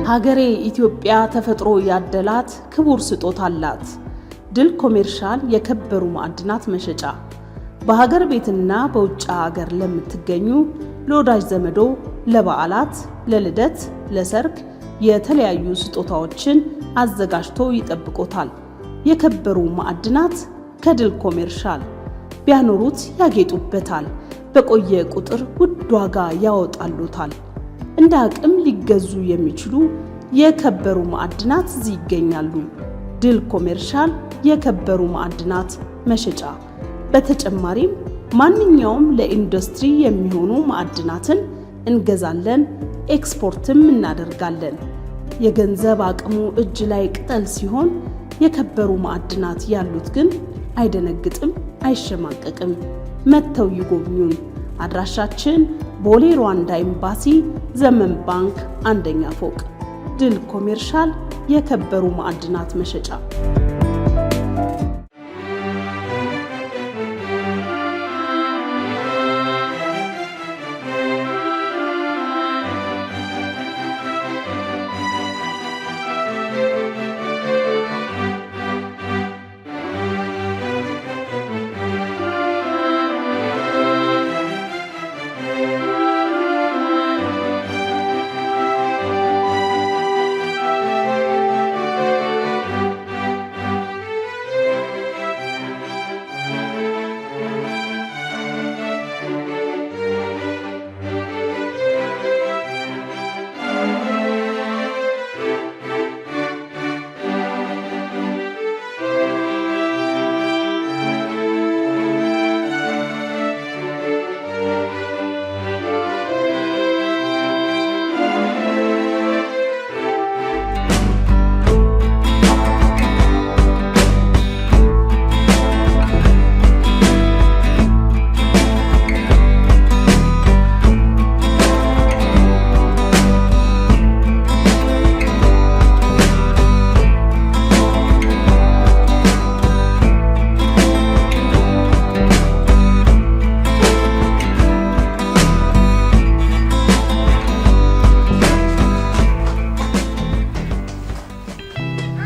ሀገሬ ኢትዮጵያ ተፈጥሮ ያደላት ክቡር ስጦታ አላት። ድል ኮሜርሻል የከበሩ ማዕድናት መሸጫ። በሀገር ቤትና በውጭ ሀገር ለምትገኙ ለወዳጅ ዘመዶ፣ ለበዓላት፣ ለልደት፣ ለሰርግ የተለያዩ ስጦታዎችን አዘጋጅቶ ይጠብቆታል። የከበሩ ማዕድናት ከድል ኮሜርሻል ቢያኖሩት ያጌጡበታል። በቆየ ቁጥር ውድ ዋጋ ያወጣሉታል። እንደ አቅም ሊገዙ የሚችሉ የከበሩ ማዕድናት እዚህ ይገኛሉ። ድል ኮሜርሻል የከበሩ ማዕድናት መሸጫ። በተጨማሪም ማንኛውም ለኢንዱስትሪ የሚሆኑ ማዕድናትን እንገዛለን፣ ኤክስፖርትም እናደርጋለን። የገንዘብ አቅሙ እጅ ላይ ቅጠል ሲሆን የከበሩ ማዕድናት ያሉት ግን አይደነግጥም፣ አይሸማቀቅም። መጥተው ይጎብኙን። አድራሻችን ቦሌ ሩዋንዳ ኤምባሲ ዘመን ባንክ አንደኛ ፎቅ። ድል ኮሜርሻል የከበሩ ማዕድናት መሸጫ።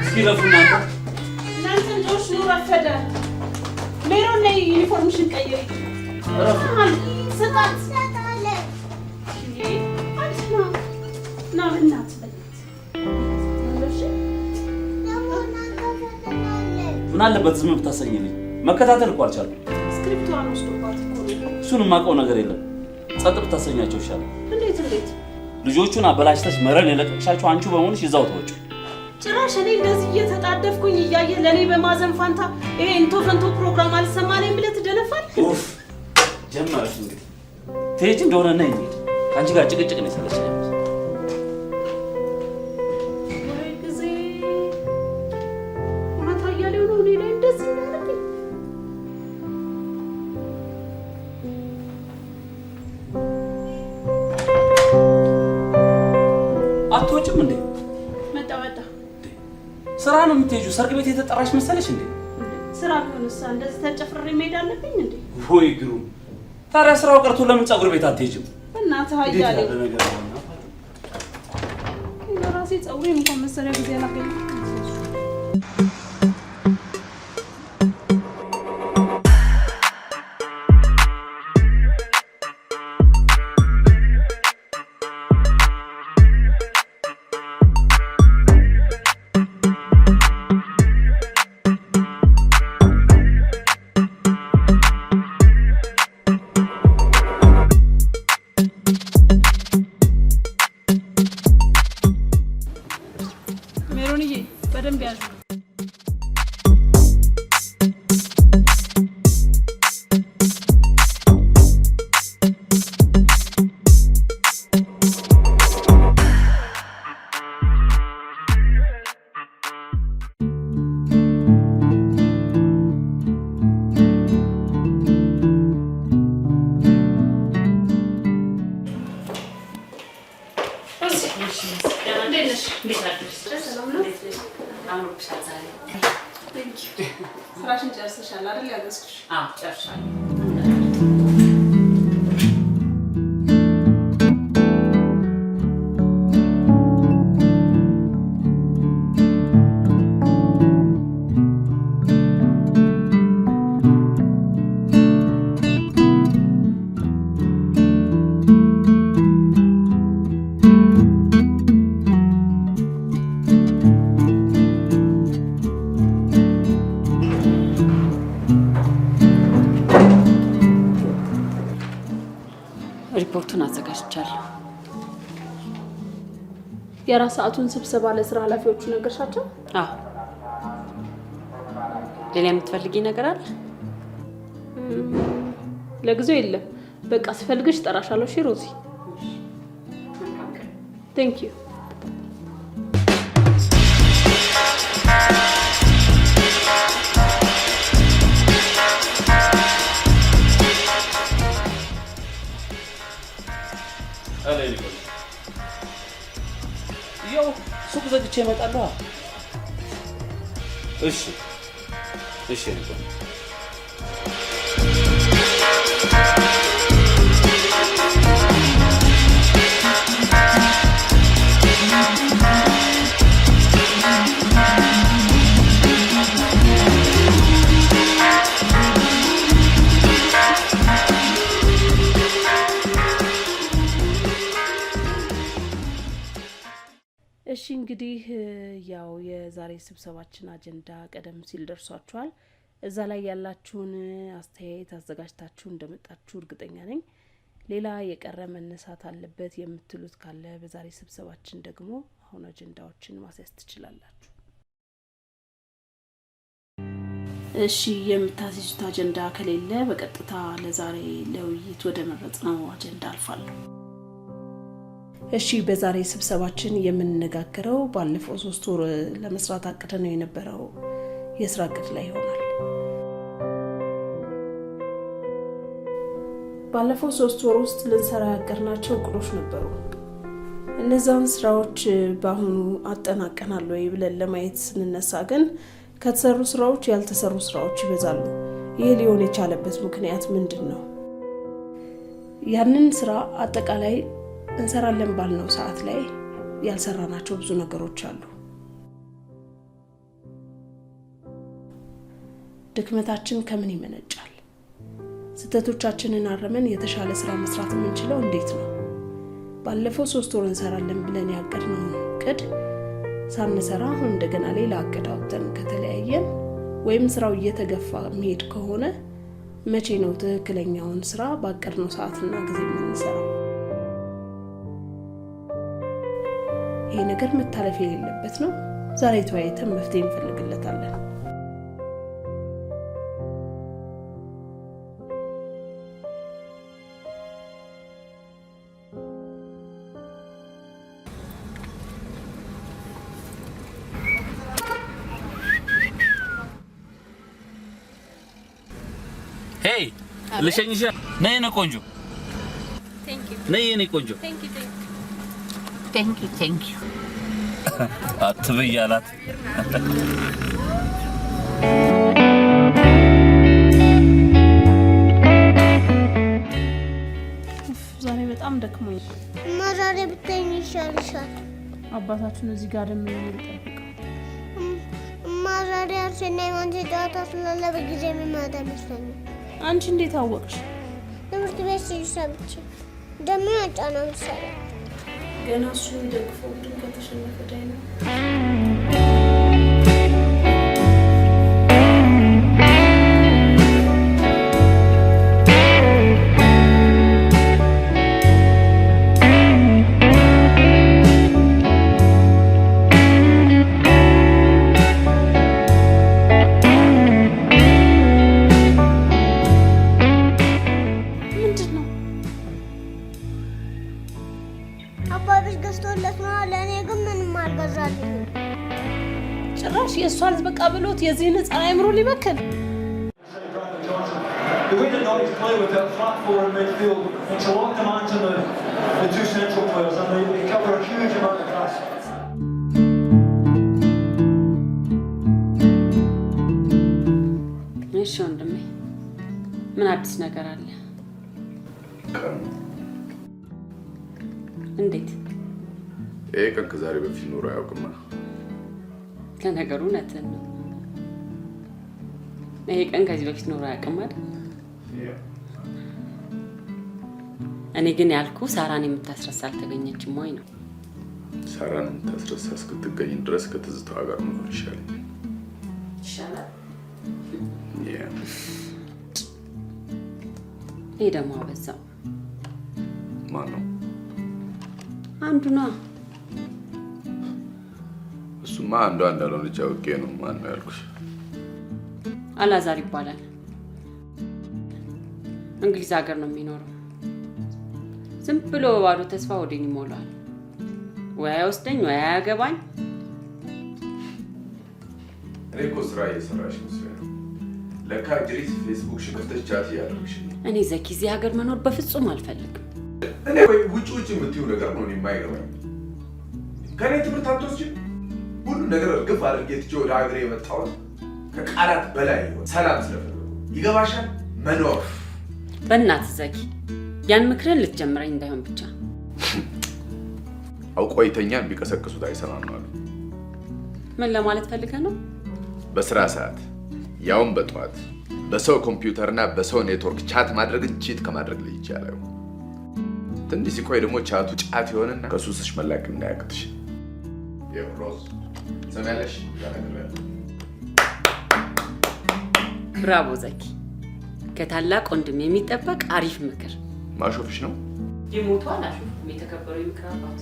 እስኪ ረፉ እናንተ። እናንተ ልጆች ኑ፣ ረፈደ። ሜሮን ነይ፣ ዩኒፎርምሽን ቀይሪ። ረፉ። ስጣት። ና በእናትህ በእናትህ። ምን አለበት ዝም ብታሰኝልኝ? መከታተል እኮ አልቻልኩም። ስክሪፕቷን ወስዶባት እኮ ነው። እሱን የማውቀው ነገር የለም። ጸጥ ብታሰኛቸው ይሻላል። እንዴት እንዴት? ልጆቹን አበላሽተሽ መረን የለቀቅሻቸው አንቺ በመሆንሽ ይዛው ተወጪ። ጭራሽ እኔ እንደዚህ እየተጣደፍኩኝ እያየ ለእኔ በማዘን ፋንታ ይሄ እንቶ ፈንቶ ፕሮግራም አልሰማለኝ ብለህ ትደነፋለህ? ኡፍ፣ ጀመረሽ እንግዲህ። ትሄጂ እንደሆነ ነይ እንሂድ። ከአንቺ ጋር ጭቅጭቅ ነው የሰለቸኝ። ወይ ጊዜ! እውነት አያሌው ነው እኔ ላይ እንደዚህ የሚያደርገኝ? አትወጭም እንዴ? መጣ መጣ። ስራ ነው የምትሄጂው? ሰርግ ቤት የተጠራሽ መሰለሽ እንዴ? ስራ ቢሆንሳ እንደዚህ ተጨፍሬ መሄድ አለብኝ እንዴ? ወይ ግሩም! ታዲያ ስራው ቀርቶ ለምን ፀጉር ቤት አትሄጂም? በእናትህ እንዴት አያሌው፣ ያለ ነገር ነው? ለራሴ ፀጉሬን እንኳን መሰሪያ ጊዜ አላገኘሁም። ሜሮንዬ፣ በደንብ ያዙ። ሰላም ነው? አምሮብሻል ዛሬ። ስራሽን ጨርሰሻል አይደል? ያገዝኩሽ። አዎ፣ ጨርሻለሁ። ሪፖርቱን አዘጋጅቻለሁ። የ4 ሰዓቱን ስብሰባ ለስራ ኃላፊዎቹ ነገርሻቸው? አዎ። ሌላ የምትፈልጊ ነገር አለ? ለጊዜው የለም። በቃ ስፈልግሽ እጠራሻለሁ። እሺ ሮዚ። Thank you። ያው ሱቅ ዘግቼ እመጣለሁ። እሺ እሺ። እሺ፣ እንግዲህ ያው የዛሬ ስብሰባችን አጀንዳ ቀደም ሲል ደርሷችኋል። እዛ ላይ ያላችሁን አስተያየት አዘጋጅታችሁ እንደመጣችሁ እርግጠኛ ነኝ። ሌላ የቀረ መነሳት አለበት የምትሉት ካለ በዛሬ ስብሰባችን ደግሞ አሁን አጀንዳዎችን ማስያዝ ትችላላችሁ። እሺ፣ የምታስይዙት አጀንዳ ከሌለ በቀጥታ ለዛሬ ለውይይት ወደ መረጥነው አጀንዳ አልፋለሁ። እሺ፣ በዛሬ ስብሰባችን የምንነጋገረው ባለፈው 3 ወር ለመስራት አቅደነው የነበረው የስራ እቅድ ላይ ይሆናል። ባለፈው 3 ወር ውስጥ ልንሰራ ያቀድናቸው እቅዶች ነበሩ። እነዛን ስራዎች በአሁኑ አጠናቀናል ወይ ብለን ለማየት ስንነሳ ግን ከተሰሩ ስራዎች ያልተሰሩ ስራዎች ይበዛሉ። ይህ ሊሆን የቻለበት ምክንያት ምንድን ነው? ያንን ስራ አጠቃላይ እንሰራለን ባልነው ሰዓት ላይ ያልሰራናቸው ብዙ ነገሮች አሉ። ድክመታችን ከምን ይመነጫል? ስህተቶቻችንን አርመን የተሻለ ስራ መስራት የምንችለው እንዴት ነው? ባለፈው 3 ወር እንሰራለን ብለን ያቀድነውን እቅድ ሳንሰራ አሁን እንደገና ሌላ እቅድ አውጥተን ከተለያየን ወይም ስራው እየተገፋ የሚሄድ ከሆነ መቼ ነው ትክክለኛውን ስራ ባቀድነው ሰዓትና ጊዜ የምንሰራው? ይሄ ነገር መታለፍ የሌለበት ነው። ዛሬ ተወያይተን መፍትሄ እንፈልግለታለን። Hey፣ ልሸኝሽ። ነይ የኔ ቆንጆ፣ ነይ የኔ ቆንጆ። Thank you, thank you። አትበይ አላት። ዛሬ በጣም ደክሞኝ። እማ፣ ዛሬ ብተኝ ይሻልሻል። አባታችሁን እዚህ ጋር ደግሞ ልጠብቀው። እማ፣ ዛሬ አርሴናል ማንቸስተር ጨዋታ ስላለ በጊዜ የሚመጣ ይመስለኛል። አንቺ እንዴት አወቅሽ? ትምህርት ቤት ሲሉ ሰምቼ። ደግሞ ዋንጫ ነው መሰለኝ። ገና እሱ የሚደግፈው ቡድን ከተሸነፈ ዳይ ነው። ምንድን ነው? አባቢስ ገዝቶለት ነው። ለእኔ ግን ምንም አልገዛልኝም። ጭራሽ የእሷ አልበቃ ብሎት የዚህን ህፃን አእምሮ ሊበክል። The way that Norwich play with that flat four in midfield, it's a lot of demands on the two central players, and they cover a huge amount of grass. እሺ ወንድሜ፣ ምን አዲስ ነገር አለ? ቀኑ። እንዴት? ይሄ ቀን ከዛሬ በፊት ኖሮ አያውቅማ። ለነገሩ እውነትህን ነው። ይሄ ቀን ከዚህ በፊት ኖሮ አያውቅም አይደል? እኔ ግን ያልኩ ሳራን የምታስረሳ አልተገኘችም ወይ ነው። ሳራን የምታስረሳ እስክትገኝ ድረስ ከትዝታዋ ጋር መኖር ይሻለኛል። ይሻላል። Yeah. ይሄ ደግሞ አበዛው። ማን ነው? አንዱ ነዋ። እሱማ አንዷ እንዳልሆነች አውቄ ነው ማን ነው ያልኩሽ። አላዛር ይባላል። እንግሊዝ ሀገር ነው የሚኖረው። ዝም ብሎ በባዶ ተስፋ ሆዴን ይሞላዋል። ወይ አይወስደኝ ወይ አያገባኝ። እኔ እኮ ስራ እየሰራሽ መስሎኝ ነው። ለካ ጅሪት ፌስቡክ ሽን ከፍተሽ chat እያደረግሽ ነው። እኔ ዘኪ እዚህ ሀገር መኖር በፍጹም አልፈልግም። እኔ ወይ ውጭ ውጭ የምትይው ነገር ነው እኔ የማይገባኝ። ከእኔ ትምህርት አትወስጂም? ሁሉ ነገር እርግፍ አድርጌ ትቼ ወደ ሀገሬ የመጣሁት ከቃላት በላይ የሆነ ሰላም ስለፈለኩ። ይገባሻል? መኖር። በእናትህ ዘኪ ያን ምክርን ልትጀምረኝ እንዳይሆን ብቻ። አውቆ የተኛን ቢቀሰቅሱት አይሰማም አሉ። ምን ለማለት ፈልገህ ነው? በስራ ሰዓት ያውም በጠዋት በሰው ኮምፒውተርና በሰው ኔትወርክ chat ማድረግን cheat ከማድረግ ለይቼ አላየሁም። ትንሽ ሲቆይ ደግሞ ቻቱ ጫት ይሆንና ከሱስሽ መላቀቅ እንዳያቅትሽ። ይኸው ሮዝ ሰሚያለሽ? ተናግሬያለሁ። Bravo ዘኪ፣ ከታላቅ ወንድም የሚጠበቅ አሪፍ ምክር። ማሾፍሽ ነው። የሞቱ አላሾፍኩም። የተከበረው የምክር አባት።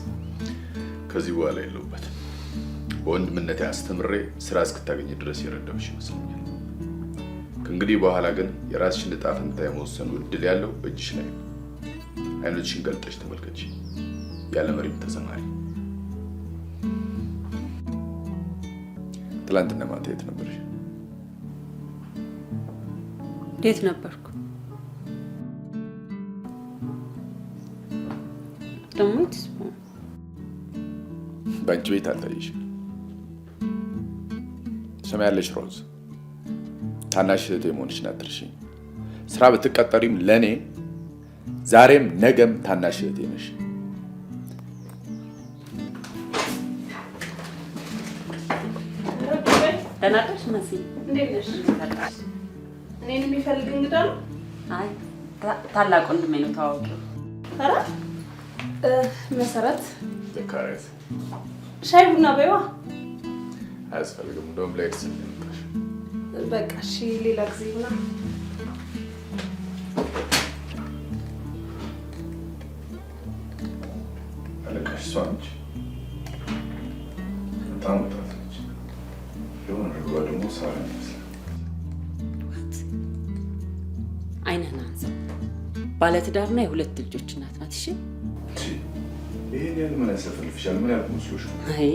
ከዚህ በኋላ የለሁበትም። በወንድምነቴ አስተምሬ ስራ እስክታገኝ ድረስ የረዳሁሽ ይመስለኛል። ከእንግዲህ በኋላ ግን የራስሽን ዕጣ ፈንታ የመወሰኑ እድል ያለው እጅሽ ላይ ነው። አይኖችሽን ገልጠሽ ተመልከቺ። ያለ መሪም ተሰማሪ። ትላንትና ማታ የት ነበርሽ? የት ነበርኩ? ደግሞ የትስ በአንቺ ቤት አልታየሽም። ትሰሚያለሽ ሮዝ፣ ታናሽ እህቴ መሆንሽን አትርሺ። ስራ ብትቀጠሪም ለእኔ ዛሬም ነገም ታናሽ እህቴ ነሽ። ደህና አደርሽ መሲ? እንዴት ነሽ? እኔን የሚፈልግ እንግዳ ነው? አይ፣ ታላቅ ወንድሜ ነው፣ ተዋወቂው። ኧረ መሰረት፣ ዘካርያስ። ሻይ ቡና በይዋ። አያስፈልግም። እንደውም ለኤድስ እንደመጣሽ። በቃ እሺ፣ ሌላ ጊዜ ይሁና። አለቃሽ እሷ ነች። በጣም ወጣት ነች። የሆነ ነገሯ ደግሞ ሳራ ይመስላል። አይንህን አንሳ። ባለትዳርና የሁለት ልጆች እናት ናት። እሺ። ይሄን ያህል ምን ያሰፈልፍሻል? ምን ያልኩ መስሎሽ ነው? አይ፣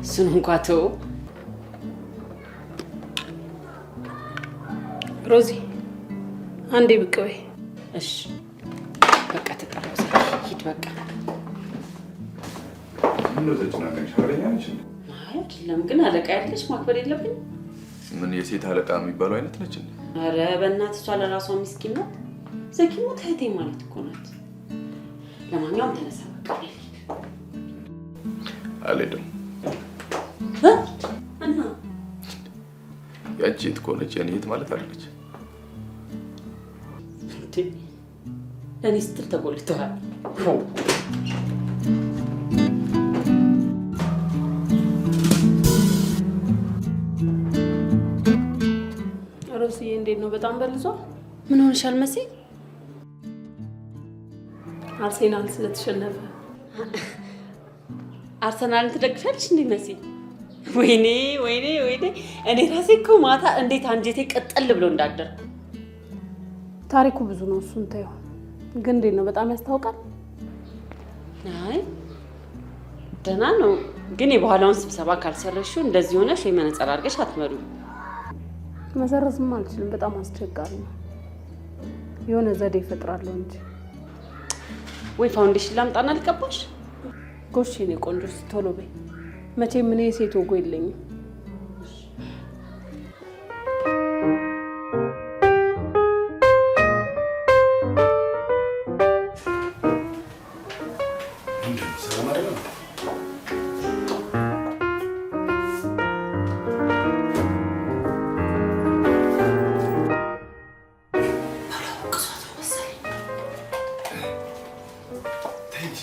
እሱን እንኳ ተው። ሮዚ፣ አንዴ ብቅ በይ። እሺ በቃ ተጠራው። ዘኪ ሂድ በቃ። ምነው ተጨናነቅሽ? ኃይለኛ ነች እንዴ? አይ አይደለም፣ ግን አለቃ ያለች ማክበር የለብኝም? ምን የሴት አለቃ የሚባለው አይነት ነች እንዴ? ኧረ በእናትህ እሷ ለራሷ ምስኪን ናት። ዘኪ ሞት እህቴ ማለት እኮ ናት። ለማንኛውም ተነሳ በቃ እኔ ልሂድ። አልሄድም። እ? እና ያንቺ እህት ከሆነች የእኔ እህት ማለት አይደለች። እንዴ ለእኔ ስትል ተጎልተዋል። ሮዝዬ እንዴት ነው? በጣም በልዟል። ምን ሆነሻል መሲ? አርሴናል ስለተሸነፈ። አርሰናልን ትደግፊያለሽ እንዴ መሲ? ወይኔ ወይኔ ወይኔ! እኔ ራሴ እኮ ማታ እንዴት አንጀቴ ቅጥል ብሎ እንዳደርኩ። ታሪኩ ብዙ ነው፣ እሱን ተይው። ግን እንዴት ነው? በጣም ያስታውቃል። አይ ደህና ነው፣ ግን የበኋላውን ስብሰባ ካልሰረሽው እንደዚህ ሆነሽ ወይ መነጽር አድርገሽ አትመሪውም። መሰረዝም አልችልም፣ በጣም አስቸጋሪ ነው። የሆነ ዘዴ እፈጥራለሁ እንጂ። ወይ foundation ላምጣና ልቀባሽ? ጎሽ የኔ ቆንጆ፣ እስኪ ቶሎ በይ። መቼም እኔ የሴት ወጎ የለኝም። ሰላም አይደለም? ቅሷት መሰለኝ። ተይ እንጂ።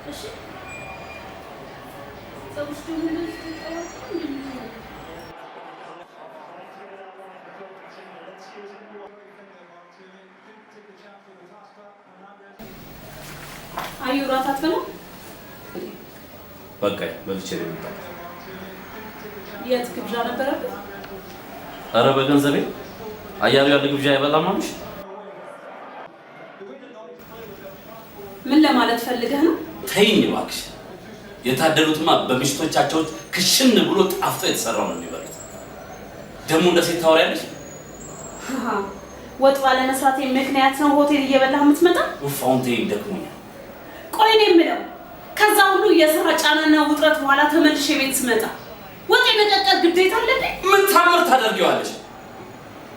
እሺ ፀጉርሽ ደግሞ እንደዚህ ተንጠባጥቦ እንደሚሆነው። አዩ፣ እራት አትበላም? በቃ በልቼ ነው የመጣሁት። የት ግብዣ ነበረብህ? ኧረ በገንዘቤ አያሌው ያለ ግብዣ አይበላም አሉሽ? ምን ለማለት ፈልገህ ነው? ተይኝ እባክሽ። የታደሉትማ በምሽቶቻቸው ክሽን ብሎ ጣፍጦ የተሰራው ነው የሚበሉት። ደግሞ እንደ ሴት ታወሪያለሽ። ወጥ ባለመስራቴ ምክንያት ነው ሆቴል እየበላህ የምትመጣ? ኡፍ፣ አሁን ተይኝ፣ ደክሞኛል። ቆይ እኔ የምለው ከዛ ሁሉ የስራ ጫናና ውጥረት በኋላ ተመልሼ ቤት ስመጣ ወጥ የመቀቀል ግዴታ አለብኝ? ምን ታምር ታደርጊዋለሽ?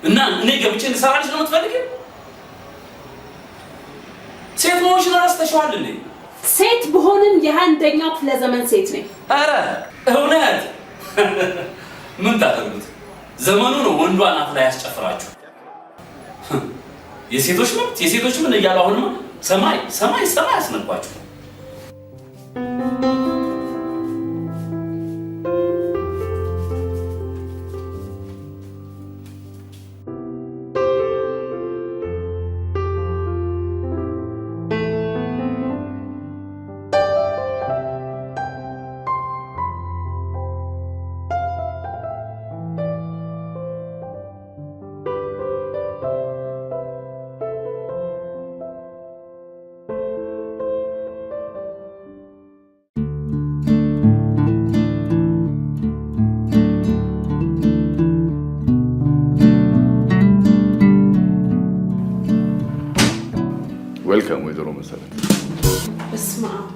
እና እኔ ገብቼ እንድሰራልሽ ነው የምትፈልጊው? ሴት መሆንሽን ረስተሽዋል እንዴ? ሴት ብሆንም የ21ኛው ክፍለ ዘመን ሴት ነኝ። ኧረ እውነት ምን ታደርጉት? ዘመኑ ነው ወንዱ አናት ላይ ያስጨፍራችሁ። የሴቶች መብት የሴቶች ምን እያሉ አሁንማ ሰማይ ሰማይ ሰማይ አስነኳችሁ። Welcome ወይዘሮ መሰረት። በስመ አብ።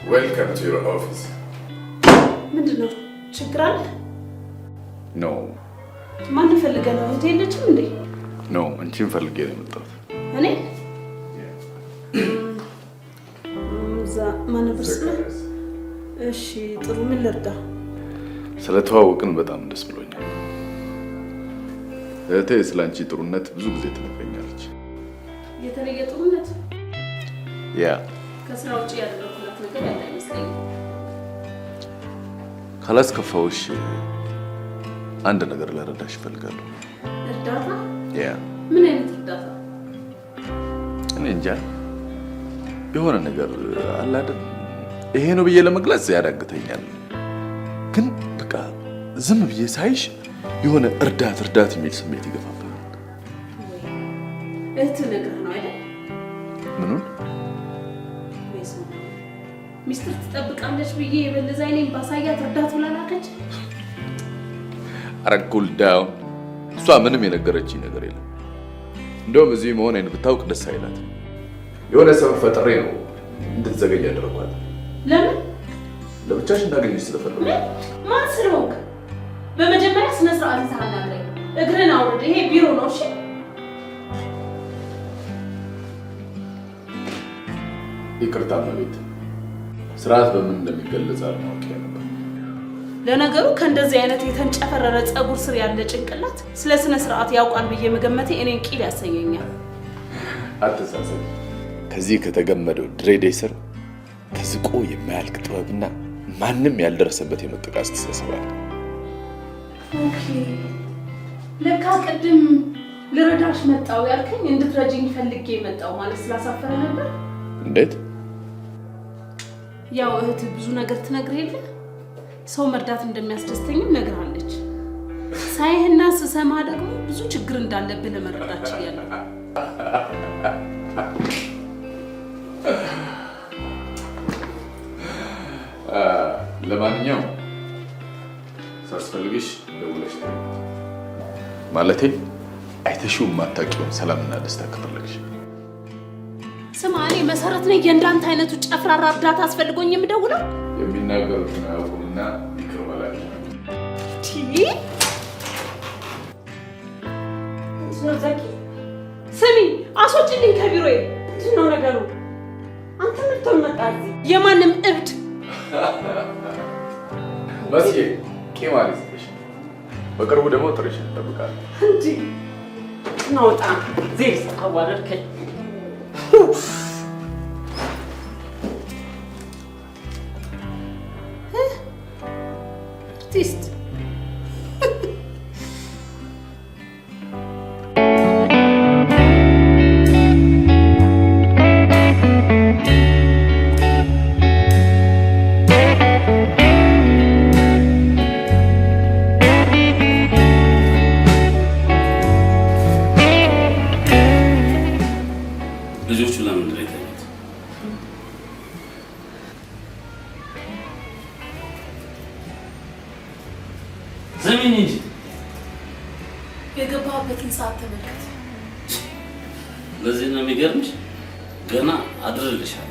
Welcome to your office። ምንድን ነው፣ ችግር አለ? No. ማን ፈልገህ ነው? እህቴ የለችም እንዴ? No፣ አንቺን ፈልጌ ነው የመጣሁት። እኔ እዛ ማን ነበር ስምህ? እሺ ጥሩ፣ ምን ልርዳ? ስለተዋወቅን በጣም ደስ ብሎኛል። እህቴ ስለ አንቺ ጥሩነት ብዙ ጊዜ ትነግረኛለች። የተለየ ጥሩነት? Yeah. ከስራ ውጭ ያደረኩላት ነገር ያለ አይመስለኝም። ካላስከፋውሽ አንድ ነገር ልረዳሽ እፈልጋለሁ። እርዳታ? Yeah. ምን አይነት እርዳታ? እኔ እንጃ፣ የሆነ ነገር አለ አይደል? ይሄ ነው ብዬ ለመግለጽ ያዳግተኛል። ግን በቃ ዝም ብዬ ሳይሽ የሆነ እርዳት እርዳት የሚል ስሜት ይገፋፋል። እህት ነግረህ ነው አይደል? ምኑን? ወይ ሰው ሚስጥር ትጠብቃለች ብዬ የበለዘ አይኔን ባሳያት እርዳት ብላ ላከች። ኧረ cool down። እሷ ምንም የነገረችኝ ነገር የለም። እንደውም እዚህ መሆኔን ብታውቅ ደስ አይላት። የሆነ ሰበብ ፈጥሬ ነው እንድትዘገይ ያደረኳት። ለምን? ለብቻሽ እንዳገኘሽ ስለፈለኩ። ማን ስለሆንክ? በመጀመሪያ ስነ ስርዓት ይዘህ አናግረኝ። እግርን አውርድ። ይሄ ቢሮ ነው። እሺ? ይቅርታ እመቤት፣ ስርዓት በምን እንደሚገለጽ አለማወቄ ነበር። ለነገሩ ከእንደዚህ አይነት የተንጨፈረረ ፀጉር ስር ያለ ጭንቅላት ስለ ስነ ስርዓት ያውቃል ብዬ መገመቴ እኔን ቂል ያሰኘኛል። አትሳሰቢ። ከዚህ ከተገመደው ድሬዴ ስር ተዝቆ የማያልቅ ጥበብና ማንም ያልደረሰበት የመጠቃ አስተሳሰብ አለ። Okay፣ ለካ ቅድም ልረዳሽ መጣው ያልከኝ እንድትረጂኝ ፈልጌ መጣው ማለት ስላሳፈረ ነበር። እንዴት? ያው እህት ብዙ ነገር ትነግርህ የለ፣ ሰው መርዳት እንደሚያስደስተኝም ነግራለች። ሳይህና ስሰማ ደግሞ ብዙ ችግር እንዳለብህ ለመረዳት ችያለሁ። ለማንኛውም ሳስፈልግሽ ደውለሽ ማለቴ አይተሽው የማታውቂውን ሰላምና ደስታ ከፈለግሽ። ስማ፣ እኔ መሰረት ነኝ። የእንዳንተ አይነቱ ጨፍራራ እርዳታ አስፈልጎኝ የምደውለው? የሚናገሩትን አያውቁምና ይቅር በላቸው። ስሚ፣ አስወጪልኝ ከቢሮዬ። ምንድን ነው ነገሩ? አንተ ምን መጣ እዚህ? የማንም እብድ። መስዬ፣ ቂም አልይዝብሽም። በቅርቡ ደግሞ ጥሪሽን እጠብቃለሁ። እንዴ፣ ናውጣ ዜር አዋረድከኝ። አርቲስት ልጆቹ ለምንድን ነው የተኙት? ስሚኝ እንጂ። የገባበትን ሰዓት ተመልከት። ለዚህ ነው የሚገርምሽ፣ ገና አድርልሻለሁ።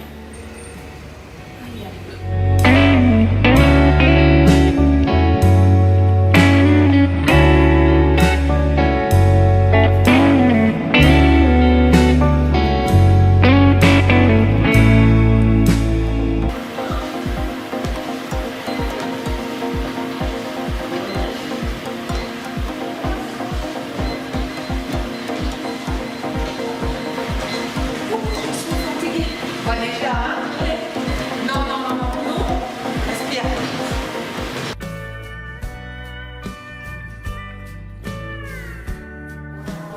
On est là, hein? Non, non, non, non, non. Respire.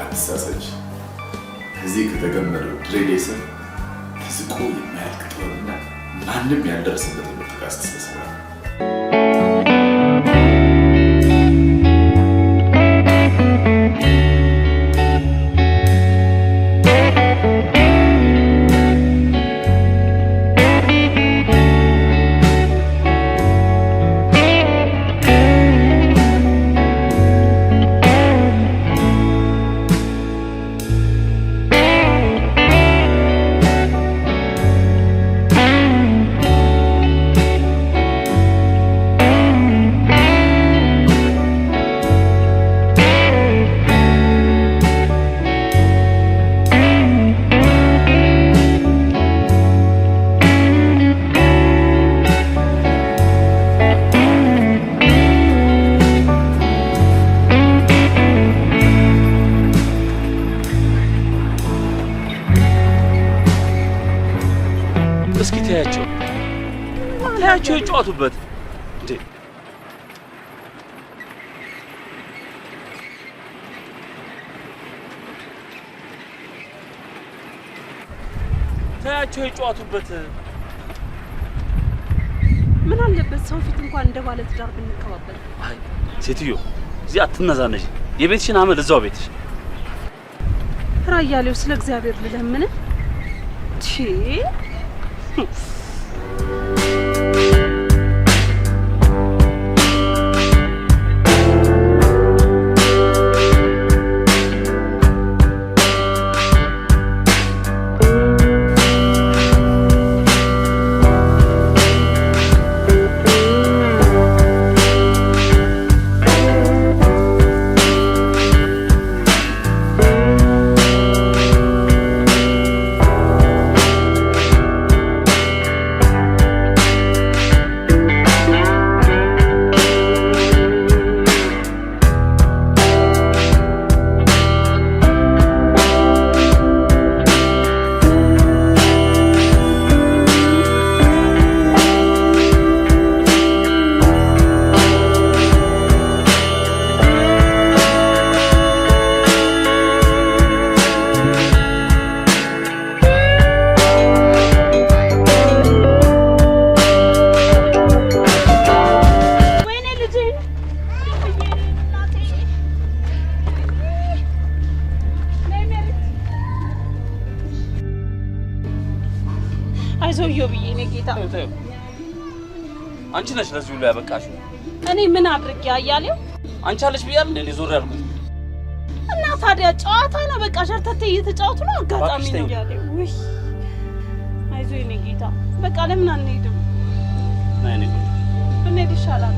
አትሳሳች። እዚህ ከተገመደው ድሬዴ ስር ተዝቆ የማያልቅ ጥበብና ማንም ያልደረሰበት የምርጥ አስተሳሰብ አለ። እስኪ ተያቸው ተያቸው ይጫወቱበት እንዴ። ተያቸው ይጫወቱበት። ምን አለበት ሰው ፊት እንኳን እንደ ባለ ትዳር ብንከባበር። አይ ሴትዮ እዚህ አትነዛነጂ። የቤትሽን አመል እዛው ቤትሽ። ራያሌው ስለ እግዚአብሔር ልለምን። ቺ ወይኔ ልጄ፣ አይዞህ ብዬ እኔ ጌታ። ተይው። አንቺ ነሽ ለዚህ ሁሉ ያበቃሽው። እኔ ምን አድርጌ አያሌው? አንቺ አለሽ ብያለሁ እንዴ ዞር ያልኩት? እና ታዲያ ጨዋታ ነው፣ በቃ ሸርተቴ እየተጫወቱ ነው። አጋጣሚ እባክሽ ነው ተይኝ። ያለው። ውይ አይዞህ የኔ ጌታ፣ በቃ ለምን አንሄድም? ነይ እኔ ቆንጆ። ብንሄድ ይሻላል።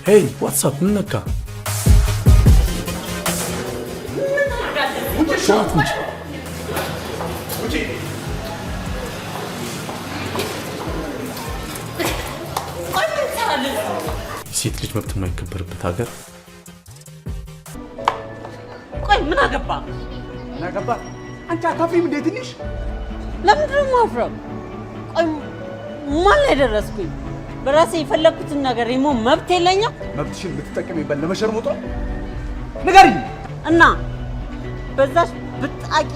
Hey, what's up? ምን ነካ? ሸዋት እንጂ። ቆይ ምን ትሰራለህ? የሴት ልጅ መብት የማይከበርበት ሀገር። ቆይ ምን አገባ? ምን አገባ? አንቺ አታፍሪም እንዴ ትንሽ? ለምንድን ነው የማፍረው? ቆይ ማን ላይ ደረስኩኝ? በራሴ የፈለግኩትን ነገር የመሆን መብት የለኝም? መብትሽን የምትጠቀሚበት ለመሸርሞጧ ንገሪኝ። እና በዛች ብጣቂ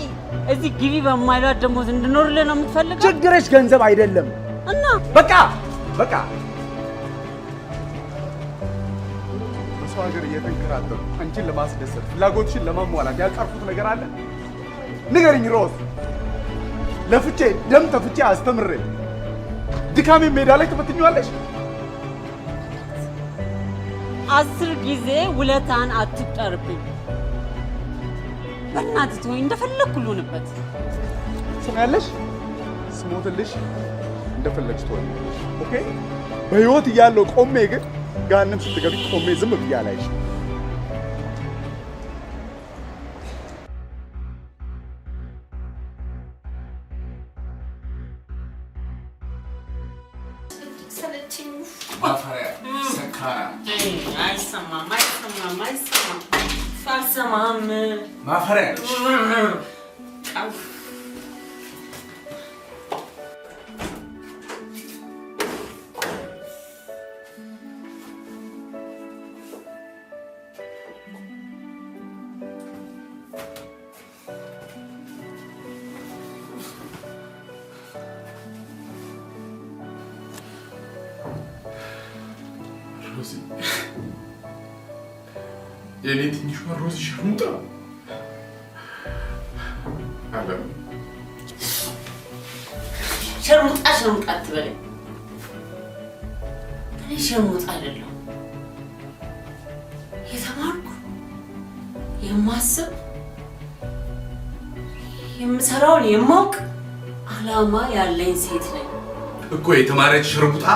እዚህ ግቢ በማይሏት ደሞዝ እንድኖርልህ ነው የምትፈልገው? ችግርሽ ገንዘብ አይደለም። እና በቃ በቃ፣ በሰው ሀገር እየተንከራተቱ አንቺን ለማስደሰት፣ ፍላጎትሽን ለማሟላት ያልጣርኩት ነገር አለ? ንገሪኝ ሮዝ። ለፍቼ፣ ደም ተፍቼ አስተምሬ ድካሜ ሜዳ ላይ ትበትኛለሽ? 10 ጊዜ ውለታን አትቁጠርብኝ። በእናትህ ተወኝ፣ እንደፈለግኩ ልሁንበት። ትሰሚያለሽ? ስሞትልሽ እንደፈለግሽ ትሆኛለሽ። Okay? በህይወት እያለሁ ቆሜ ግን ገሃነም ስትገቢ ቆሜ ዝም ብዬ አላይሽም። ሰለቸኝ። ማፈሪያ ሰካራም። አይሰማም፣ አይሰማም፣ አይሰማም፣ አልሰማም። ማፈሪያ ነሽ። ሮዚ፣ የእኔ ትንሿ ሮዚ ሸርሙጣ አለም። ሸርሙጣ ሸርሙጣ አትበለኝ። እኔ ሸርሙጣ አይደለሁም። የተማርኩ፣ የማስብ፣ የምሰራውን የማውቅ፣ አላማ ያለኝ ሴት ነኝ። እኮ የተማረች ሸርሙጣ።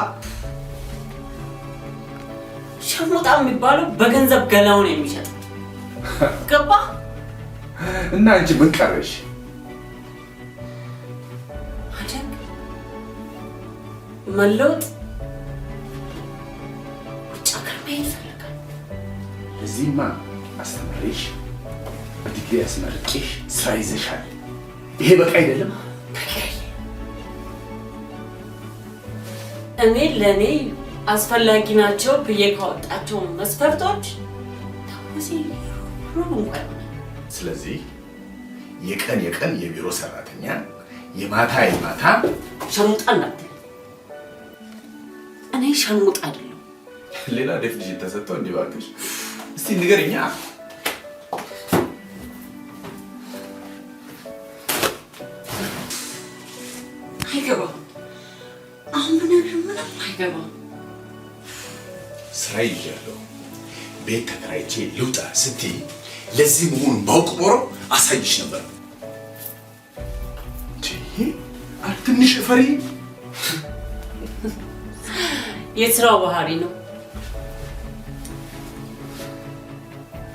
ሸርሙጣ የሚባለው በገንዘብ ገላውን የሚሸጥ፣ ገባ? እና አንቺ ምን ቀረሽ? ማደግ፣ መለወጥ፣ ውጭ ሀገር መሄድ እፈልጋለሁ። እዚህማ አስተምሬሽ በዲግሪ አስመርቄሽ ስራ ይዘሻል። ይሄ በቃ አይደለም? እኔ ለእኔ አስፈላጊ ናቸው ብዬ ካወጣቸው መስፈርቶች ደሞዜ ሩብ እንኳን አይሆንም። ስለዚህ የቀን የቀን የቢሮ ሰራተኛ፣ የማታ የማታ ሸርሙጣ እንዳትለኝ። እኔ ሸርሙጣ አይደለሁም። ሌላ definition ተሰጥቶ እንዲህ እባክሽ እስቲ ንገሪኛ። አይገባም። አሁን ብነግርህ ምንም አይገባም። ስራ ይዣለሁ፣ ቤት ተከራይቼ ልውጣ ስትይ ለዚህ መሆኑን ባውቅ ኖሮ አሳይሽ ነበር። ኧረ ትንሽ ፈሪ። የስራው ባህሪ ነው።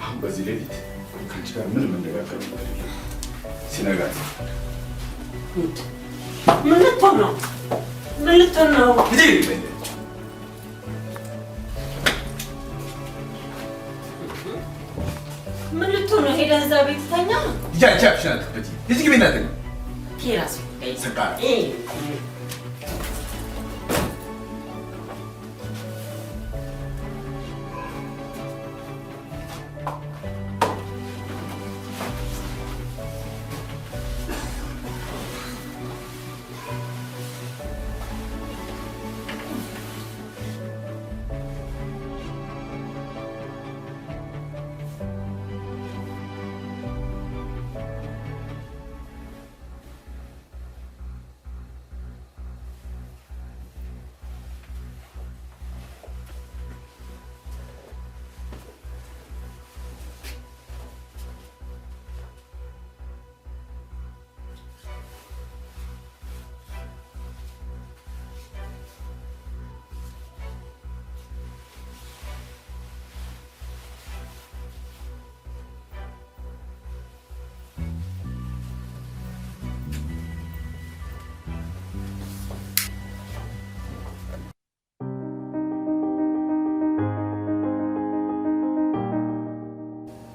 አሁን በዚህ ሌሊት ከአንቺ ጋር ምን መነጋገር ነገር የለም። ሲነጋ ምን ልትሆን ነው? ምን ልትሆን ነው? ሂጂ። ምን ልትሆን ነው? ሄደህ እዛ ቤት ተኛ። ሂጂ፣ አንቺ አፍሽን አትክፈቺ። ሂጂ ግቢ እና ተኛ። የራሱ ጉዳይ። ሰካራም።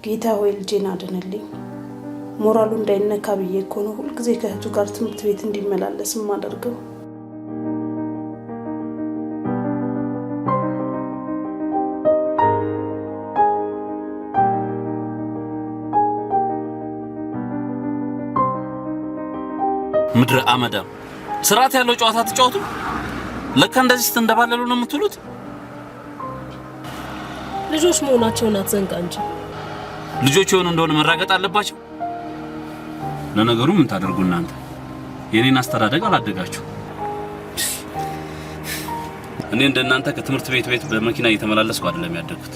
ጌታ ሆይ ልጄን አድንልኝ። ሞራሉ እንዳይነካ ብዬ እኮ ነው ሁልጊዜ ከእህቱ ጋር ትምህርት ቤት እንዲመላለስ የማደርገው። ምድረ አመዳም ስርዓት ያለው ጨዋታ ትጫወቱ። ለካ እንደዚህ ስትንደባለሉ ነው የምትውሉት። ልጆች መሆናቸውን አትዘንጋ እንጂ። ልጆች የሆኑ እንደሆነ መራገጥ አለባቸው። ለነገሩ ምን ታደርጉ እናንተ የኔን አስተዳደግ አላደጋችሁ። እኔ እንደናንተ ከትምህርት ቤት ቤት በመኪና እየተመላለስኩ አይደለም ያደግኩት።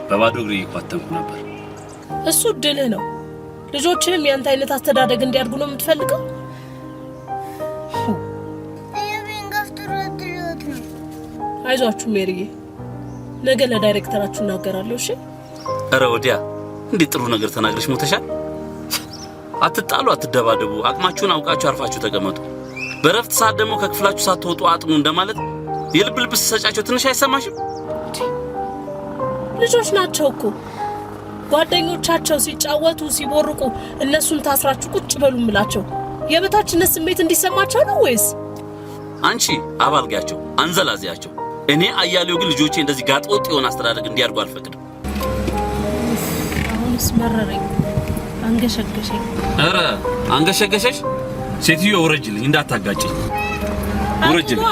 በባዶ እግሬ እየኳተንኩ ነበር። እሱ እድልህ ነው። ልጆችህም ያንተ አይነት አስተዳደግ እንዲያድጉ ነው የምትፈልገው? ኢዮቤን ገፍትሮ ጥሎት ነው። አይዟችሁ ሜሪዬ፣ ነገ ለዳይሬክተራችሁ እናገራለሁ። እሺ? ኧረ ወዲያ እንዴት ጥሩ ነገር ተናግረሽ ሞተሻል። አትጣሉ፣ አትደባደቡ፣ አቅማችሁን አውቃችሁ አርፋችሁ ተቀመጡ። በረፍት ሰዓት ደግሞ ከክፍላችሁ ሳትወጡ አጥኑ እንደማለት የልብ ልብ ስትሰጫቸው ትንሽ አይሰማሽም? ልጆች ናቸው እኮ፣ ጓደኞቻቸው ሲጫወቱ ሲቦርቁ እነሱን ታስራችሁ ቁጭ በሉ እምላቸው የበታችነት ስሜት እንዲሰማቸው ነው ወይስ? አንቺ አባልጊያቸው፣ አንዘላዚያቸው። እኔ አያሌው ግን ልጆቼ እንደዚህ ጋጠወጥ የሆነ አስተዳደግ እንዲያድጉ አልፈቅድም። አሁንስ መረረኝ፣ አንገሸገሸኝ። ኧረ አንገሸገሸሽ? ሴትዮ ውረጅልኝ፣ እንዳታጋጭኝ። ውረጅልኝ፣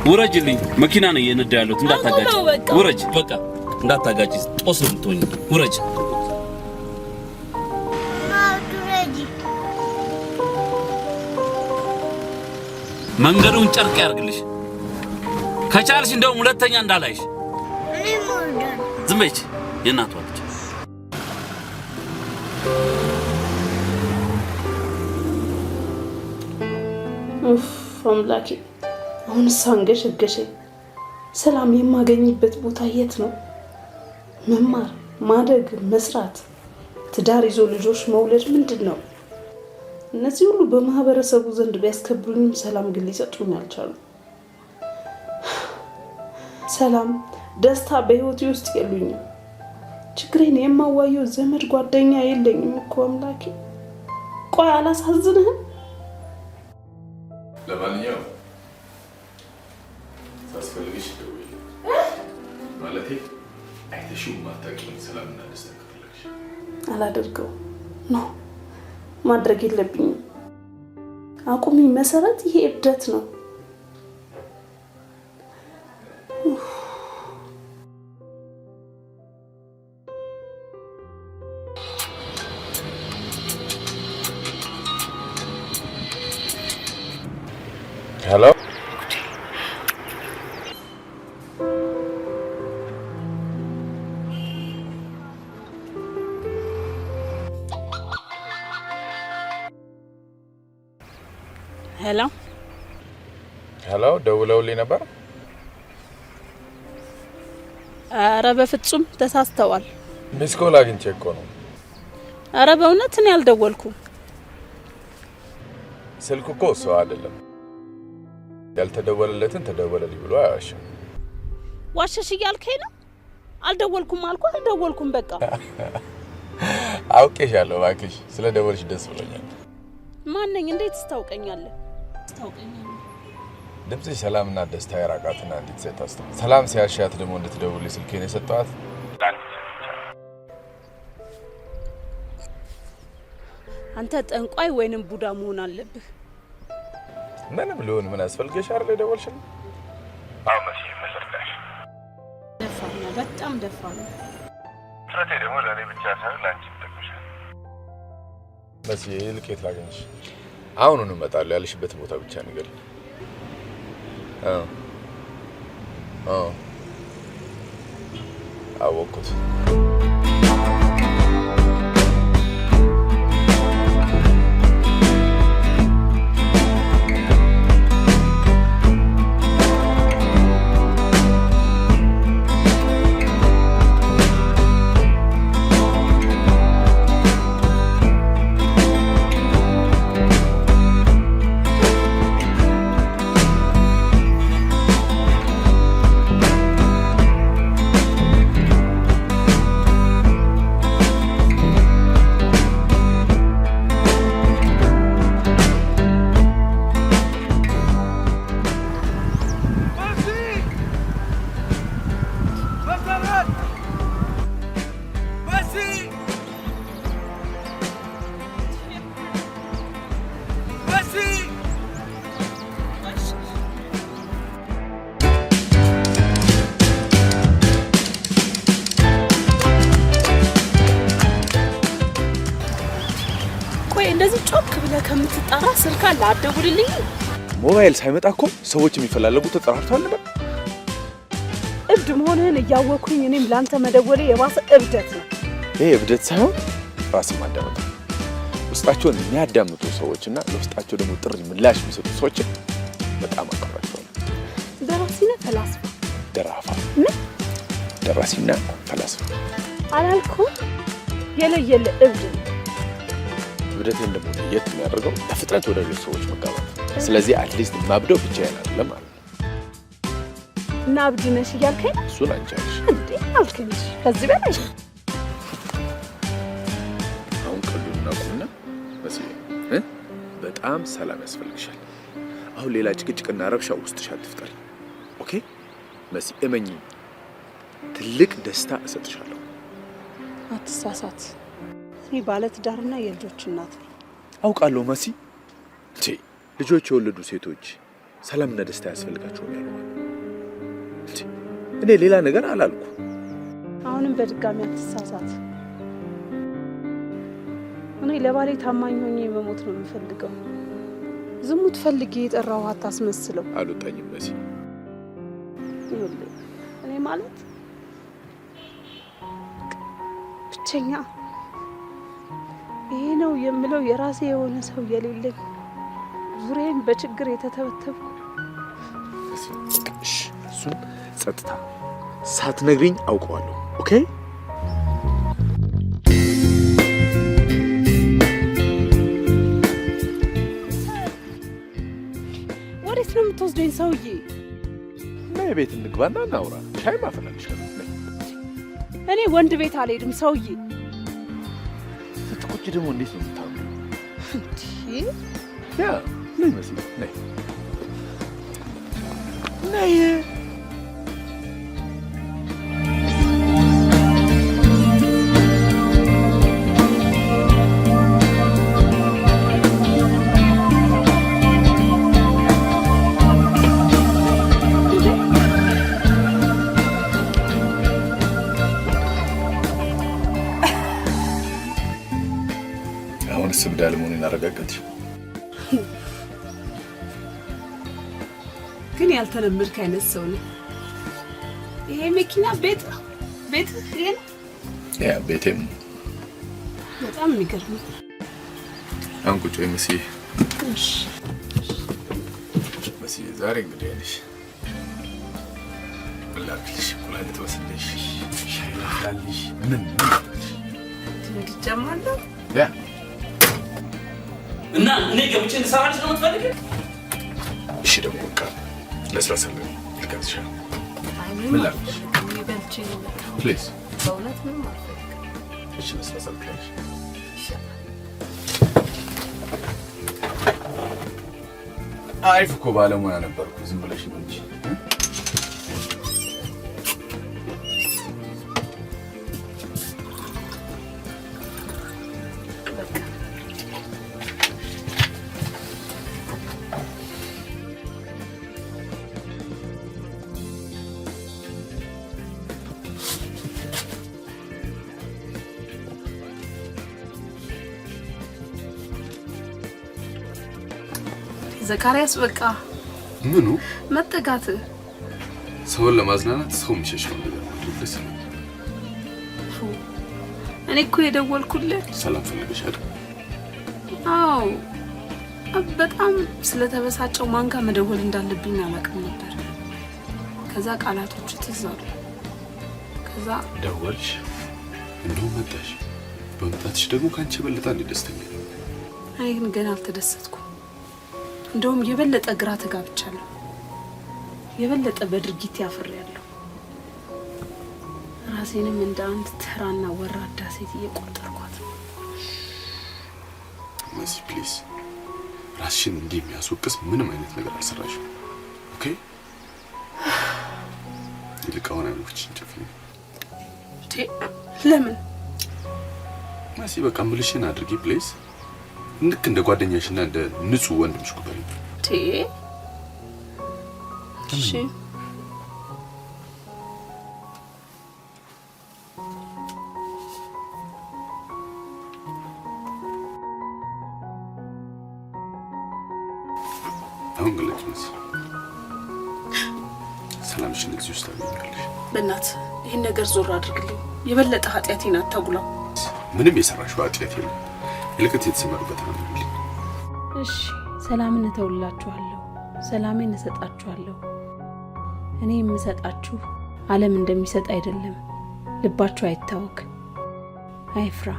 ውረጅልኝ። መኪና ነው እየነዳ ያለሁት፣ እንዳታጋጭ። ውረጅ፣ በቃ እንዳታጋጭ። ጦስ ነው የምትሆኝ። ውረጅ። መንገዱን ጨርቅ ያርግልሽ። ከቻልሽ እንደውም ሁለተኛ እንዳላይሽ። ዝም በይ የእናቷ ልጅ። ኡፍ አምላኬ፣ አሁንስ አንገሸገሸኝ። ሰላም የማገኝበት ቦታ የት ነው? መማር፣ ማደግ፣ መስራት፣ ትዳር ይዞ ልጆች መውለድ ምንድን ነው? እነዚህ ሁሉ በማህበረሰቡ ዘንድ ቢያስከብሩኝም ሰላም ግን ሊሰጡኝ አልቻሉም። ሰላም፣ ደስታ በህይወቴ ውስጥ የሉኝም። ችግሬን የማዋየው ዘመድ ጓደኛ የለኝም እኮ አምላኬ። ቆይ አላሳዝንህም? ለማንኛውም ሳስፈልግሽ ደውዪልኝ። ማለቴ አይተሽው የማታውቂውን ሰላምና ደስታ ከፈለግሽ። አላደርገውም። No፣ ማድረግ የለብኝም። አቁሚ መሰረት፣ ይሄ እብደት ነው። Hello. Hello. Hello፣ ደውለውልኝ ነበር። ኧረ በፍጹም ተሳስተዋል። Missed call አግኝቼ እኮ ነው። ኧረ በእውነት እኔ አልደወልኩም። ስልክ እኮ ሰው አይደለም። ያልተደወለለትን ተደወለልኝ ብሎ አይዋሽም። ዋሸሽ እያልከኝ ነው? አልደወልኩም አልኩህ፣ አልደወልኩም በቃ። አውቄሻለሁ እባክሽ። ስለደወልሽ ደስ ብሎኛል። ማነኝ? እንዴት ስታውቀኛለህ? ስታውቀኛለህ? ድምፅሽ ሰላምና ደስታ የራቃትና አንዲት ሴት ሰላም ሲያሻት ደግሞ እንድትደውልልኝ ስልኬን የሰጠኋት አንተ ጠንቋይ ወይንም ቡዳ መሆን አለብህ። ምንም ልሆን ምን አስፈልገሽ አይደል የደወልሽልኝ? አዎ መስዬ፣ ምን ልርዳሽ? ደፋር ነው፣ በጣም ደፋር ነው። ጥረቴ ደግሞ ለእኔ ብቻ ሳይሆን ለአንቺ ይጠቅምሻል። መስዬ፣ ይልቅ የት ላገኝሽ? አሁኑኑ እመጣለሁ። ያለሽበትን ቦታ ብቻ ንገሪኝ። አዎ አዎ፣ አወቅኩት። እንደዚህ ጮክ ብለህ ከምትጣራ ስልክ አለ፣ አትደውልልኝ? ሞባይል ሳይመጣ እኮ ሰዎች የሚፈላለጉ ተጠራርተዋል ነበር። እብድ መሆንህን እያወኩኝ እኔም ለአንተ መደወሌ የባሰ እብደት ነው። ይሄ እብደት ሳይሆን ራስን ማዳመጥ ነው። ውስጣቸውን የሚያዳምጡ ሰዎችና ለውስጣቸው ደግሞ ጥሪ ምላሽ የሚሰጡ ሰዎችን በጣም አከብራቸዋለሁ። ደራሲ ነህ ፈላስፋ? ደራፋ። ምን? ደራሲና ፈላስፋ። አላልኩም? የለየለ እብድ ነው። እብደቴን ደግሞ ለየት የሚያደርገው በፍጥነት ወደ ሌሎች ሰዎች መጋባት። ስለዚህ at least ማብደው ብቻዬን አይደለም ማለት ነው። እና እብድ ነሽ እያልከኝ ነው? እሱን አንቺ አልሽ። እንዴ አልከኝ። ከዚህ በላይ አሁን ቀልዱን እናቁምና መስዬ እ በጣም ሰላም ያስፈልግሻል። አሁን ሌላ ጭቅጭቅና ረብሻ ውስጥሽ አትፍጠሪ። Okay መሲ፣ እመኚኝ፣ ትልቅ ደስታ እሰጥሻለሁ። አትሳሳት። እኔ ባለትዳርና የልጆች እናት ነኝ። አውቃለሁ መሲ። እንዴ ልጆች የወለዱ ሴቶች ሰላምና ደስታ ያስፈልጋቸዋል ያለው እንዴ? እኔ ሌላ ነገር አላልኩ። አሁንም በድጋሚ አትሳሳት። እኔ ለባሌ ታማኝ ሆኜ መሞት ነው የምፈልገው። ዝሙት ፈልጌ የጠራው አታስመስለው። አልወጣኝም መሲ። ይኸውልህ እኔ ማለት ብቸኛ ይሄ ነው የምለው የራሴ የሆነ ሰው የሌለኝ፣ ዙሪያዬን በችግር የተተበተብኩ። እሺ፣ እሱን ጸጥታ ሳትነግሪኝ አውቀዋለሁ። Okay። ወዴት ነው የምትወስደኝ ሰውዬ? እና የቤት እንግባና እናውራ። ሻይ ማፈላልሻለሁ። ነይ። እኔ ወንድ ቤት አልሄድም ሰውዬ። ስትቆጪ ደግሞ እንዴት ነው የምታምሪው? እንዴ! Yeah፣ ነይ መሲ፣ ነይ ነይ። አሁንስ እብድ አለመሆኔን አረጋገጥሽ? ግን ያልተለመድክ አይነት ሰው ነው። ይሄ መኪና ቤት ነው? ቤት ይሄ ነው? Yeah፣ ቤቴም። በጣም የሚገርም ነው። አሁን ቁጭ በይ መሲ። እሺ። መሲ፣ ዛሬ እንግዲህ አይነሽ ምን ላድርግልሽ? እንቁላል ልጥበስልሽ፣ ሻይ ላፍላልሽ፣ ምን ምን ላድርግልሽ? እንድጀማለሁ። Yeah። እና እኔ ገብቼ እንድሰራልሽ ነው የምትፈልጊው? እሺ ደግሞ በቃ ለስላሳ ልጋብዝሽ። አይ። ምን ምንም ላድርግልሽ? አልፈልግም። እኔ በልቼ ነው የመጣሁት። Please። በእውነት ምንም አልፈልግም። እሺ፣ ለስላሳ ልጋብዝሽ። ይሻላል። አሪፍ እኮ ባለሙያ ነበርኩ። ዝም ብለሽ ነው እንጂ። በቃ። ዘካርያስ በቃ። ምኑ? መጠጋት። ሰውን ለማዝናናት ሰው የሚሸሸው ነገር ማድረግ ደስ ይላል። እኔ እኮ የደወልኩልህ ሰላም ፈልገሽ አይደል? አዎ፣ በጣም ስለተበሳጨው ማን ጋር መደወል እንዳለብኝ አላውቅም ነበር። ከዛ ቃላቶቹ ትዝ አሉ። ከዛ ደወልሽ፣ እንደውም መጣሽ። በመምጣትሽ ደግሞ ከአንቺ የበለጠ እንዴት ደስተኛ ነኝ። እኔ ግን ገና አልተደሰትኩም። እንደውም የበለጠ ግራ ተጋብቻለሁ። የበለጠ በድርጊት ያፍሬያለሁ። ራሴንም እንደ አንድ ተራና ወራዳ ሴት እየቆጠርኳት ነው። መሲ please፣ ራስሽን እንዲህ የሚያስወቅስ ምንም አይነት ነገር አልሰራሽም። Okay? ይልቅ አሁን አይኖችሽን ጨፍኚ። እንዴ ለምን? መሲ በቃ ምልሽን አድርጊ please። ልክ እንደ ጓደኛሽና እንደ ንጹህ ወንድምሽ ቁጠሪ። እንዴ እሺ። አሁን ግለጭ መሲ፣ ሰላምሽን እዚህ ውስጥ ታገኛለሽ። በእናት ይህን ነገር ዞር አድርግልኝ። የበለጠ ኃጢአቴን አታጉላው። ምንም የሰራሽው ኃጢአት የለም። ይልቅት የተሰመረበት ነው። እሺ፣ ሰላምን እተውላችኋለሁ፣ ሰላሜን እሰጣችኋለሁ። እኔ የምሰጣችሁ ዓለም እንደሚሰጥ አይደለም። ልባችሁ አይታወክ፣ አይፍራ።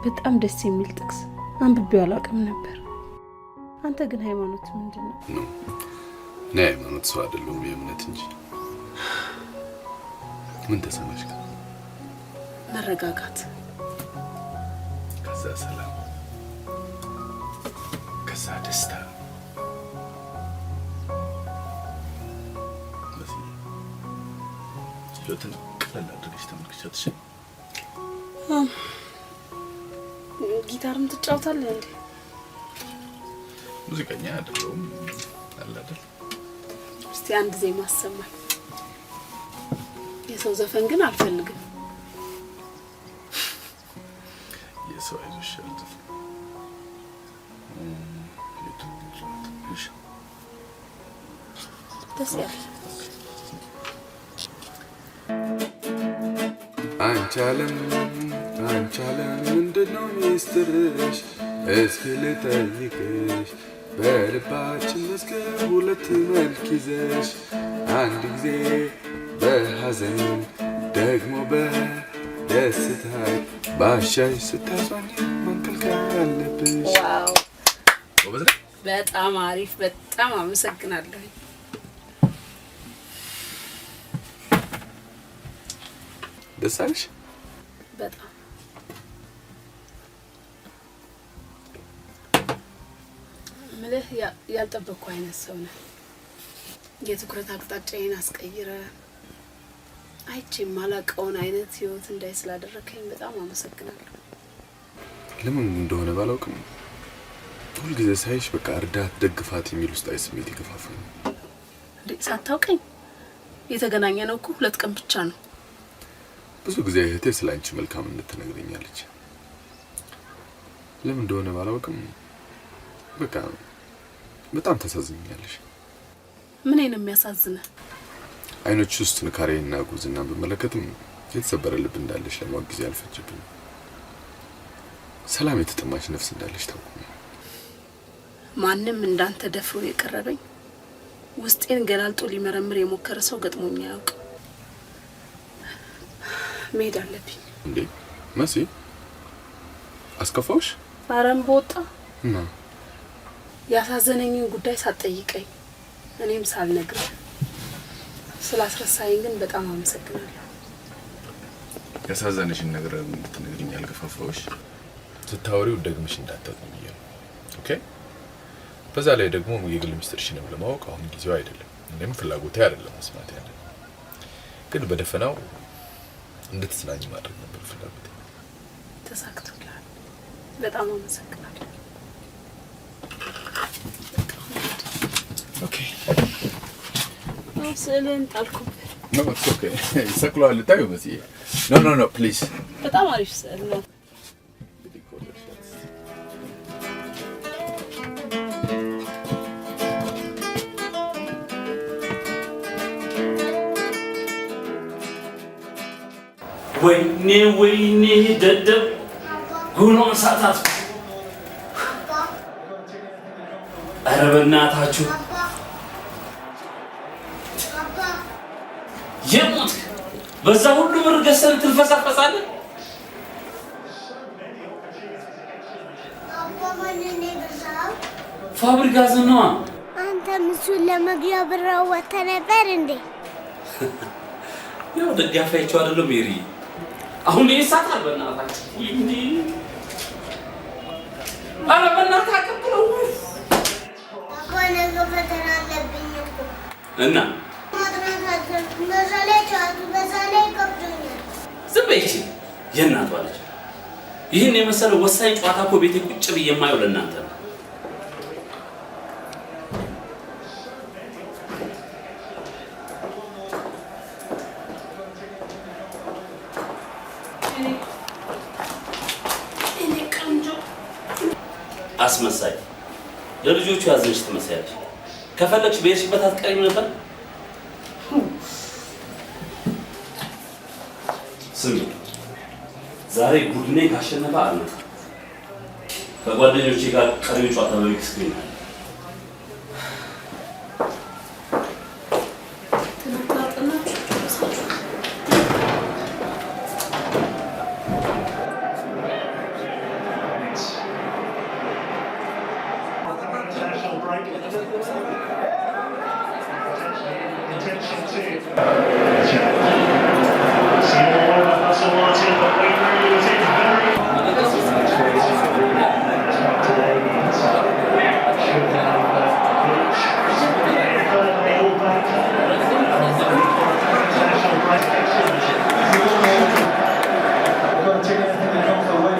በጣም ደስ የሚል ጥቅስ አንብቤው አላውቅም ነበር። አንተ ግን ሃይማኖት ምንድን ነው? እኔ ሃይማኖት ሰው አይደለሁም፣ የእምነት እንጂ። ምን ተሰማሽ? መረጋጋት፣ ከዛ ሰላም፣ ከዛ ደስታ። ህይወትን ቀለል አድርገሽ ተመልክቻት። እሺ፣ ጊታርም ትጫወታለህ እንዴ? ሙዚቀኛ አይደለሁም አለ አይደል? እስቲ አንድ ዜማ አሰማኝ። የሰው ዘፈን ግን አልፈልግም። የሰው አይዞሽ አልዘፍንም። ደስ ያለ አንቺ ዓለም አንቺ ዓለም ምንድነው ሚስጥርሽ? እስኪ ልጠይቅሽ በልባችን መዝገብ ሁለት መልክ ይዘሽ አንድ ጊዜ በሐዘን ደግሞ በደስታ ባሻሽ ስታዟኝ መንከልከል አለብሽ። Wow፣ በጣም አሪፍ። በጣም አመሰግናለሁ። ደስ አለሽ? በጣም ምልህ ያልጠበቅኩ አይነት ሰው ነህ። የትኩረት አቅጣጫዬን አስቀይረ አይቼ የማላውቀውን አይነት ህይወት እንዳይ ስላደረከኝ በጣም አመሰግናለሁ። ለምን እንደሆነ ባላውቅም ሁልጊዜ ሳይሽ በቃ እርዳት፣ ደግፋት የሚል ውስጣዊ ስሜት ይገፋፋኛል። እንዴ ሳታውቀኝ? የተገናኘ ነው እኮ 2 ቀን ብቻ ነው። ብዙ ጊዜ እህቴ ስለ አንቺ መልካምነት ትነግረኛለች። ለምን እንደሆነ ባላውቅም በቃ በጣም ታሳዝኛለሽ። ምን ነው የሚያሳዝነህ? አይኖች ውስጥ ጥንካሬና ጉብዝና ብመለከትም የተሰበረ ልብ እንዳለሽ ለማወቅ ጊዜ አልፈጀብኝም። ሰላም የተጠማች ነፍስ እንዳለሽ ታውቁኛል። ማንም እንዳንተ ደፍሮ የቀረበኝ ውስጤን ገላልጦ ሊመረምር የሞከረ ሰው ገጥሞኝ አያውቅም። መሄድ አለብኝ። እንዴ መሲ፣ አስከፋውሽ? አረም በወጣ እና ያሳዘነኝን ጉዳይ ሳትጠይቀኝ እኔም ሳልነግርህ ስላስረሳኸኝ ግን በጣም አመሰግናለሁ። ያሳዘነሽን ነገር እንድትነግሪኝ ያልገፋፋሁሽ ስታወሪው ደግመሽ እንዳታጥኝ ብዬ ነው። Okay። በዛ ላይ ደግሞ የግል ሚስጥርሽንም ለማወቅ አሁን ጊዜው አይደለም። እኔም ፍላጎቴ አይደለም መስማት ያለ፣ ግን በደፈናው እንድትዝናኝ ማድረግ ነበር ፍላጎቴ። ተሳክቶልሃል። በጣም አመሰግናለሁ። Okay። ስዕልን ጣልኩብህ። No, it's okay. ይሰቅለዋል። ታዩ መሲ። No, no, no, please። በጣም አሪፍ ስዕል ነው። ወይኔ ወይኔ ደደብ ጎኗን ሳታት። ኧረ በእናታችሁ የሞት በዛ ሁሉ ብር ገዝተን ትልፈሳፈሳለህ። ፋብሪካዝ ነዋ። አንተ እሱን ለመግዣ ብር አዋጥተህ ነበር እንዴ? ያው ደጋፊያቸው አይደለም ሜሪ። አሁን ይሳታል። በእናታችሁ ወይኔ! ኧረ በእናትህ አቀብለው። አባ ነገ ፈተና አለብኝ እኮ እና ማጥናት አልቻልኩም። በዛ ላይ ጨዋቱ በዛ ላይ ከብዶኛል። ዝም በይ ይቺ የእናቷ ልጅ። ይህን የመሰለ ወሳኝ ጨዋታ እኮ ቤቴ ቁጭ ብዬ የማየው ለእናንተ ነው። አስመሳይ ለልጆቹ ያዘንሽ ትመስያለሽ። ከፈለግሽ በሄድሽበት አትቀሪም ነበር። ስሚ፣ ዛሬ ቡድኔ ካሸነፈ አልመጣም። ከጓደኞቼ ጋር ቀሪው ጨዋታ በ big screen አለ። ትምህርት አጠናችሁ ጨረሳችሁ? International break. Intention to. See all over Russell Martin, but Wayne Rooney was in very. Today, should have reached. They all back. International break. They've got to take anything that comes their way.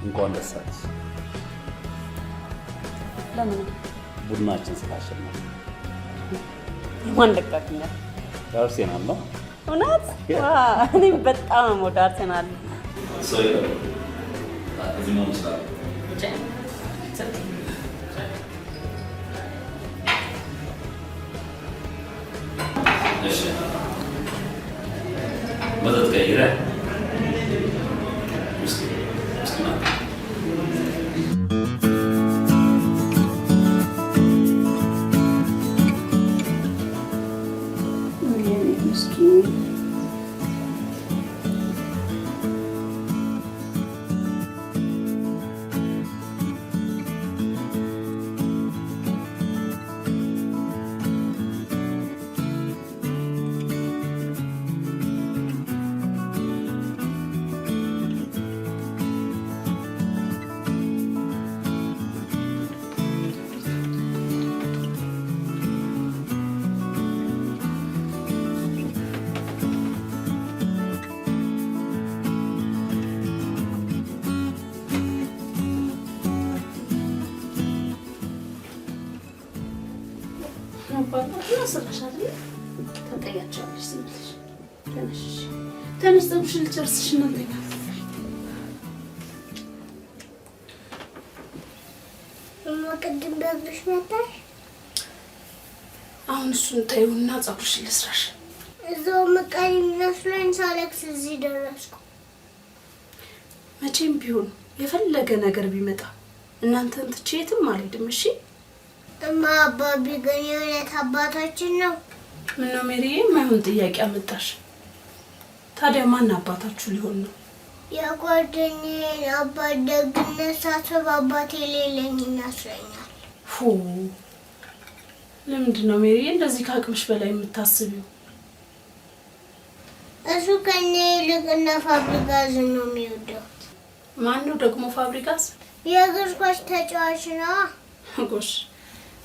እንኳን ደስ አለሽ። ለምን? ቡድናችን ስላሸነፈ። የማን ደጋፊ ነህ? የአርሴናል ነው። እውነት? እኔም በጣም ነው የምወደው አርሴናል። ሰው እዚህ መሆን ይችላል። እሺ፣ መጠጥ ቀይረህ ውስኪ ውስኪ ናት። የኔ ምስኪን። ስራሽ አይደለ? ታጠያቸዋለሽ ዝም ብለሽ። ተነሽ፣ እሺ። ተነሽ፣ ፀጉርሽን ልጨርስሽ እና እንተኛ። እማ፣ ቅድም በእግርሽ መጣሽ? አሁን እሱን ተይውና ፀጉርሽን ልስራሽ። እዛው መቀሪ መስሎኝ ሳለቅስ እዚህ ደረስኩ። መቼም ቢሆን የፈለገ ነገር ቢመጣ እናንተን ትቼ የትም አልሄድም። እሺ? እማ፣ አባቢ ግን የእውነት አባታችን ነው? ምነው ሜሪዬ፣ የማይሆን ጥያቄ አመጣሽ? ታዲያ ማን አባታችሁ ሊሆን ነው? የጓደኛዬን አባት ደግነት ሳስብ አባት የሌለኝ ይመስለኛል። ፉ፣ ለምንድን ነው ሜሪዬ እንደዚህ ከአቅምሽ በላይ የምታስቢው? እሱ ከኛ ይልቅ እነ ፋብሪጋዝን ነው የሚወደው። ማን ነው ደግሞ ፋብሪጋዝ? የእግር ኳስ ተጫዋች ነዋ። ጎሽ፣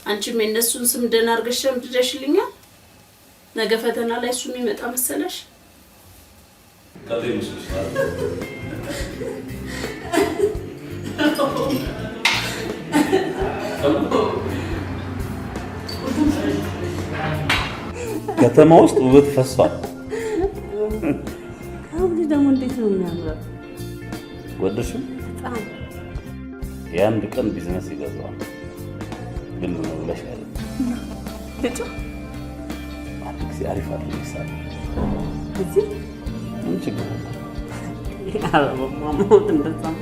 አንቺም የእነሱን ስም ደህና አድርገሽ ሸምድደሽልኛል። ነገ ፈተና ላይ እሱ የሚመጣ መሰለሽ? ቀልድ ይመስልሻል? ከተማ ውስጥ ውበት ፈሷል። አሁን ልጅ ደግሞ እንዴት ነው የሚያምረው! ወደድሽው? በጣም። የአንድ ቀን ቢዝነስ ይገዛዋል። ግን ነው ብለሽ አይደለም። ልጩ። አንድ ጊዜ አሪፍ አድርጎ ይሳል። እዚህ። ምን ችግር አለ? ኧረ በማሞት እንደዛማ።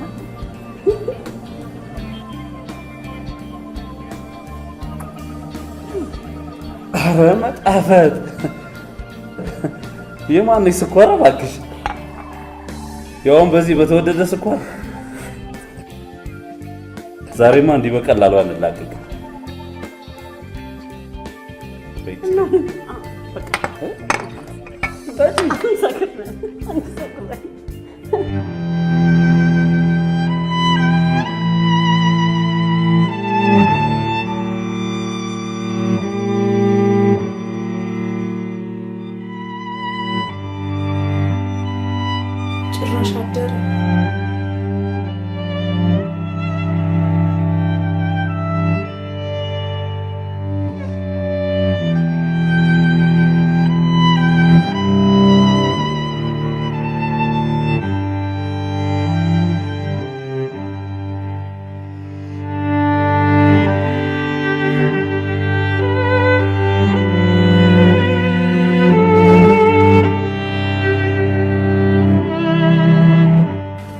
ኧረ መጣፈጥ! የማነች ስኳር እባክሽ? ያውም በዚህ በተወደደ ስኳር። ዛሬማ እንዲህ በቀላሉ አንላቀቅም። ጭራሽ አደረ።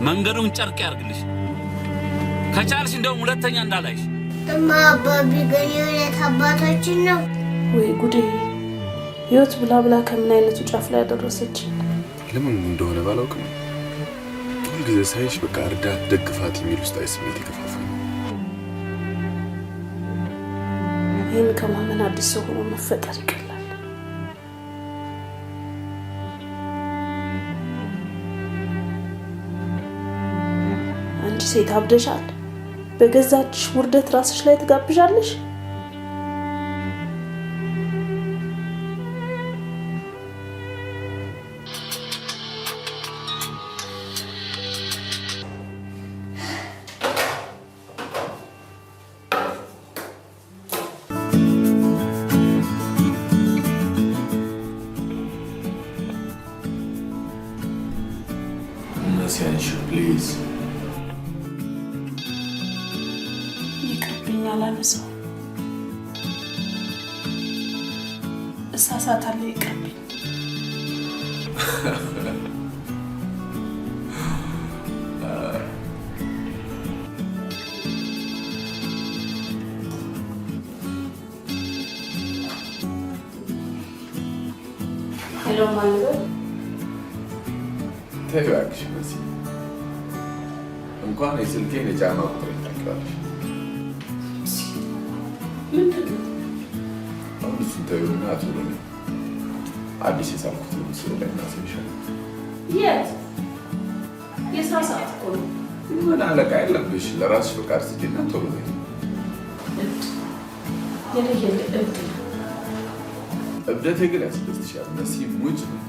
መንገዱን ጨርቅ ያርግልሽ። ከቻልሽ እንደውም ሁለተኛ እንዳላይሽ። እማ፣ አባቢ ግን የእውነት አባታችን ነው? ወይ ጉዴ! ህይወት ብላ ብላ ከምን አይነቱ ጫፍ ላይ ያደረሰች። ለምን እንደሆነ ባላውቅም ሁልጊዜ ሳይሽ በቃ እርዳት፣ ደግፋት የሚል ውስጣዊ ስሜት ይገፋፋል። ይህን ከማመን አዲስ ሰው ሆኖ መፈጠር ይቀላል። አንቺ ሴት አብደሻል። በገዛችሽ ውርደት ራስሽ ላይ ትጋብዣለሽ። መሲ አንሺው please። ይቅርብኝ፣ አላነሳው። እሳሳታለሁ፣ ይቅርብኝ። Hello፣ ማን ልበል? ተይው እባክሽ መሲ፣ እንኳን የስልኬን የጫማ ቁጥር ታውቂዋለሽ። ምንድን ነው? አሁን እሱን ተይውና ቶሎ ነይ። አዲስ የሳልኩትን ምስል ላይ እናሳይሻለን። የት? የስራ ሰዓት እኮ ነው። ምን አለቃ የለብሽ። ለራስሽ ፈቃድ ስጪና ቶሎ ነይ። እብድ፣ የለየልህ እብድ ነው። እብደቴ ግን ያስደስትሻል መሲ ሙጭ ነው።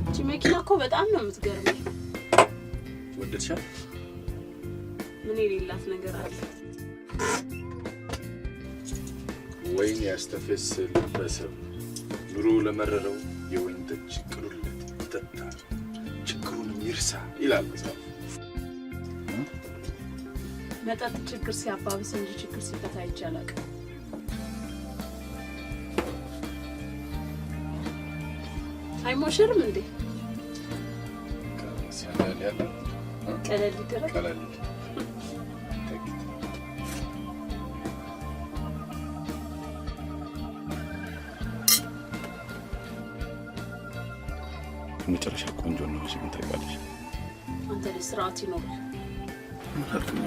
እቺ መኪና እኮ በጣም ነው የምትገርመኝ። ወደድሻት? ምን የሌላት ነገር አለ? ወይን ያስተፌስል በሰብ ኑሮ ለመረረው የወይን ጠጅ ቅዱለት ይጠጣ ችግሩንም ይርሳ ይላል መጽሐፍ። መጠጥ ችግር ሲያባብስ እንጂ ችግር ሲፈታ አይቼ አላውቅም። አይሞሽርም እንዴ? ሲያንዳንድ ያለ ቀለል ይደረግ። ቀለል። መጨረሻ ቆንጆ ነው ግን ታውቂያለሽ። አንተ ልጅ ስርዓት ይኖራል። ምን አልኩኝ?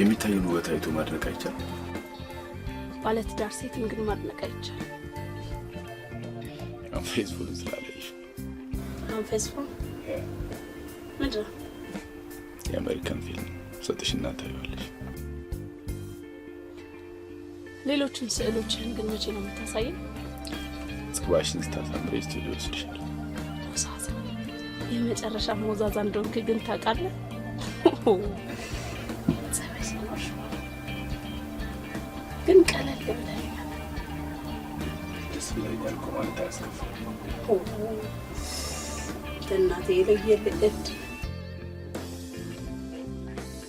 የሚታየውን ውበት አይቶ ማድነቅ አይቻልም? ባለትዳር ሴትን ግን ማድነቅ አይቻልም። Unfaithful ን ስላለሽ። Unfaithful ምንድን ነው? የአሜሪካን ፊልም ሰጥሽና ታይዋለሽ። ሌሎችን ስዕሎችህን ግን መቼ ነው የምታሳየው? ጸባሽን ስታሳምሪ ስቱዲዮ ወስድሻል። ሞዛዛ፣ የመጨረሻ ሞዛዛ እንደሆንክ ግን ታውቃለህ። ጸባይ ሲኖር ግን ቀለል ብለኸኛል። ደስ ብለኛል እኮ ማለት አያስከፋም። እናቴ፣ የለየልህ እብድ።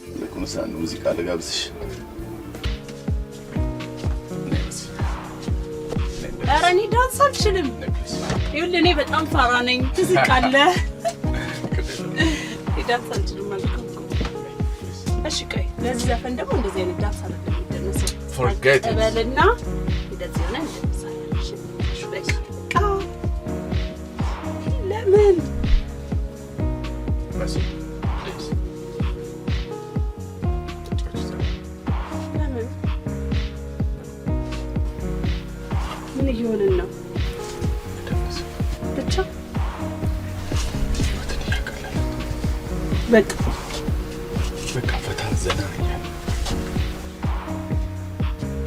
ይልቁንስ አንድ ሙዚቃ ልጋብዝሽ። ኧረ እኔ ዳንስ አልችልም። ይኸውልህ እኔ በጣም ፋራ ነኝ። ትስቃለህ። ዳንስ አልችልም አልኩህ እኮ። እሺ ቆይ፣ ለዚህ ዘፈን ደግሞ እንደዚህ አይነት ዳንስ አይደለም የሚደነሰው። Forget it. በልና እንደዚህ ሆነ እንደነሳለን። እሺ በቃ ለምን? መሲ፣ please። ለምን? ምን እየሆንን ነው? ብቻ ህይወትን እያቀለለ በቃ በቃ ፈታ ዘና እያለ።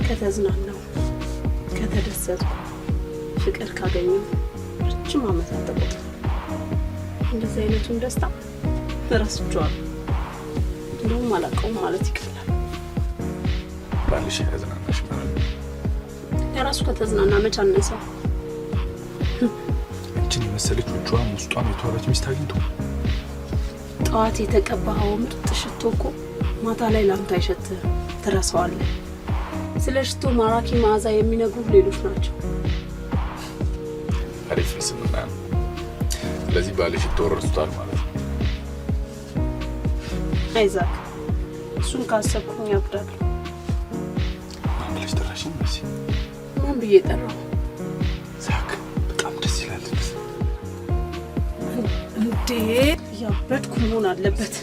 ከተዝናናው፣ ከተደሰትኩ፣ ፍቅር ካገኘው ረጅም ዓመታት ተቆጥሯል። እንደዚህ አይነቱን ደስታ ረስቼዋለሁ። እንደውም አላውቀውም ማለት ይቀላል። ባልሽ ያዝናናሽ ማለት ነው። ለራሱ ከተዝናና መች አነሰው? አንቺን የመሰለች ውጯም ውስጧም የተዋበች ሚስት አግኝቶ። ጠዋት የተቀባኸው ምርጥ ሽቶ እኮ ማታ ላይ ላንተ አይሸትህም፣ ትረሳዋለህ። ስለ ሽቶ ማራኪ መዓዛ የሚነግሩ ሌሎች ናቸው። አሪፍ ፍልስፍና ነው። ስለዚህ ባልሽ ሽቶ ረስቷል ማለት ነው። አይዛክ፣ እሱን ካሰብኩኝ ያብዳለሁ። ማን ብለሽ ጠራሽኝ መሲ? ማን ብዬ ጠራው? ዛክ በጣም ደስ ይላል። እንዴ፣ ያበድኩ መሆን አለበት።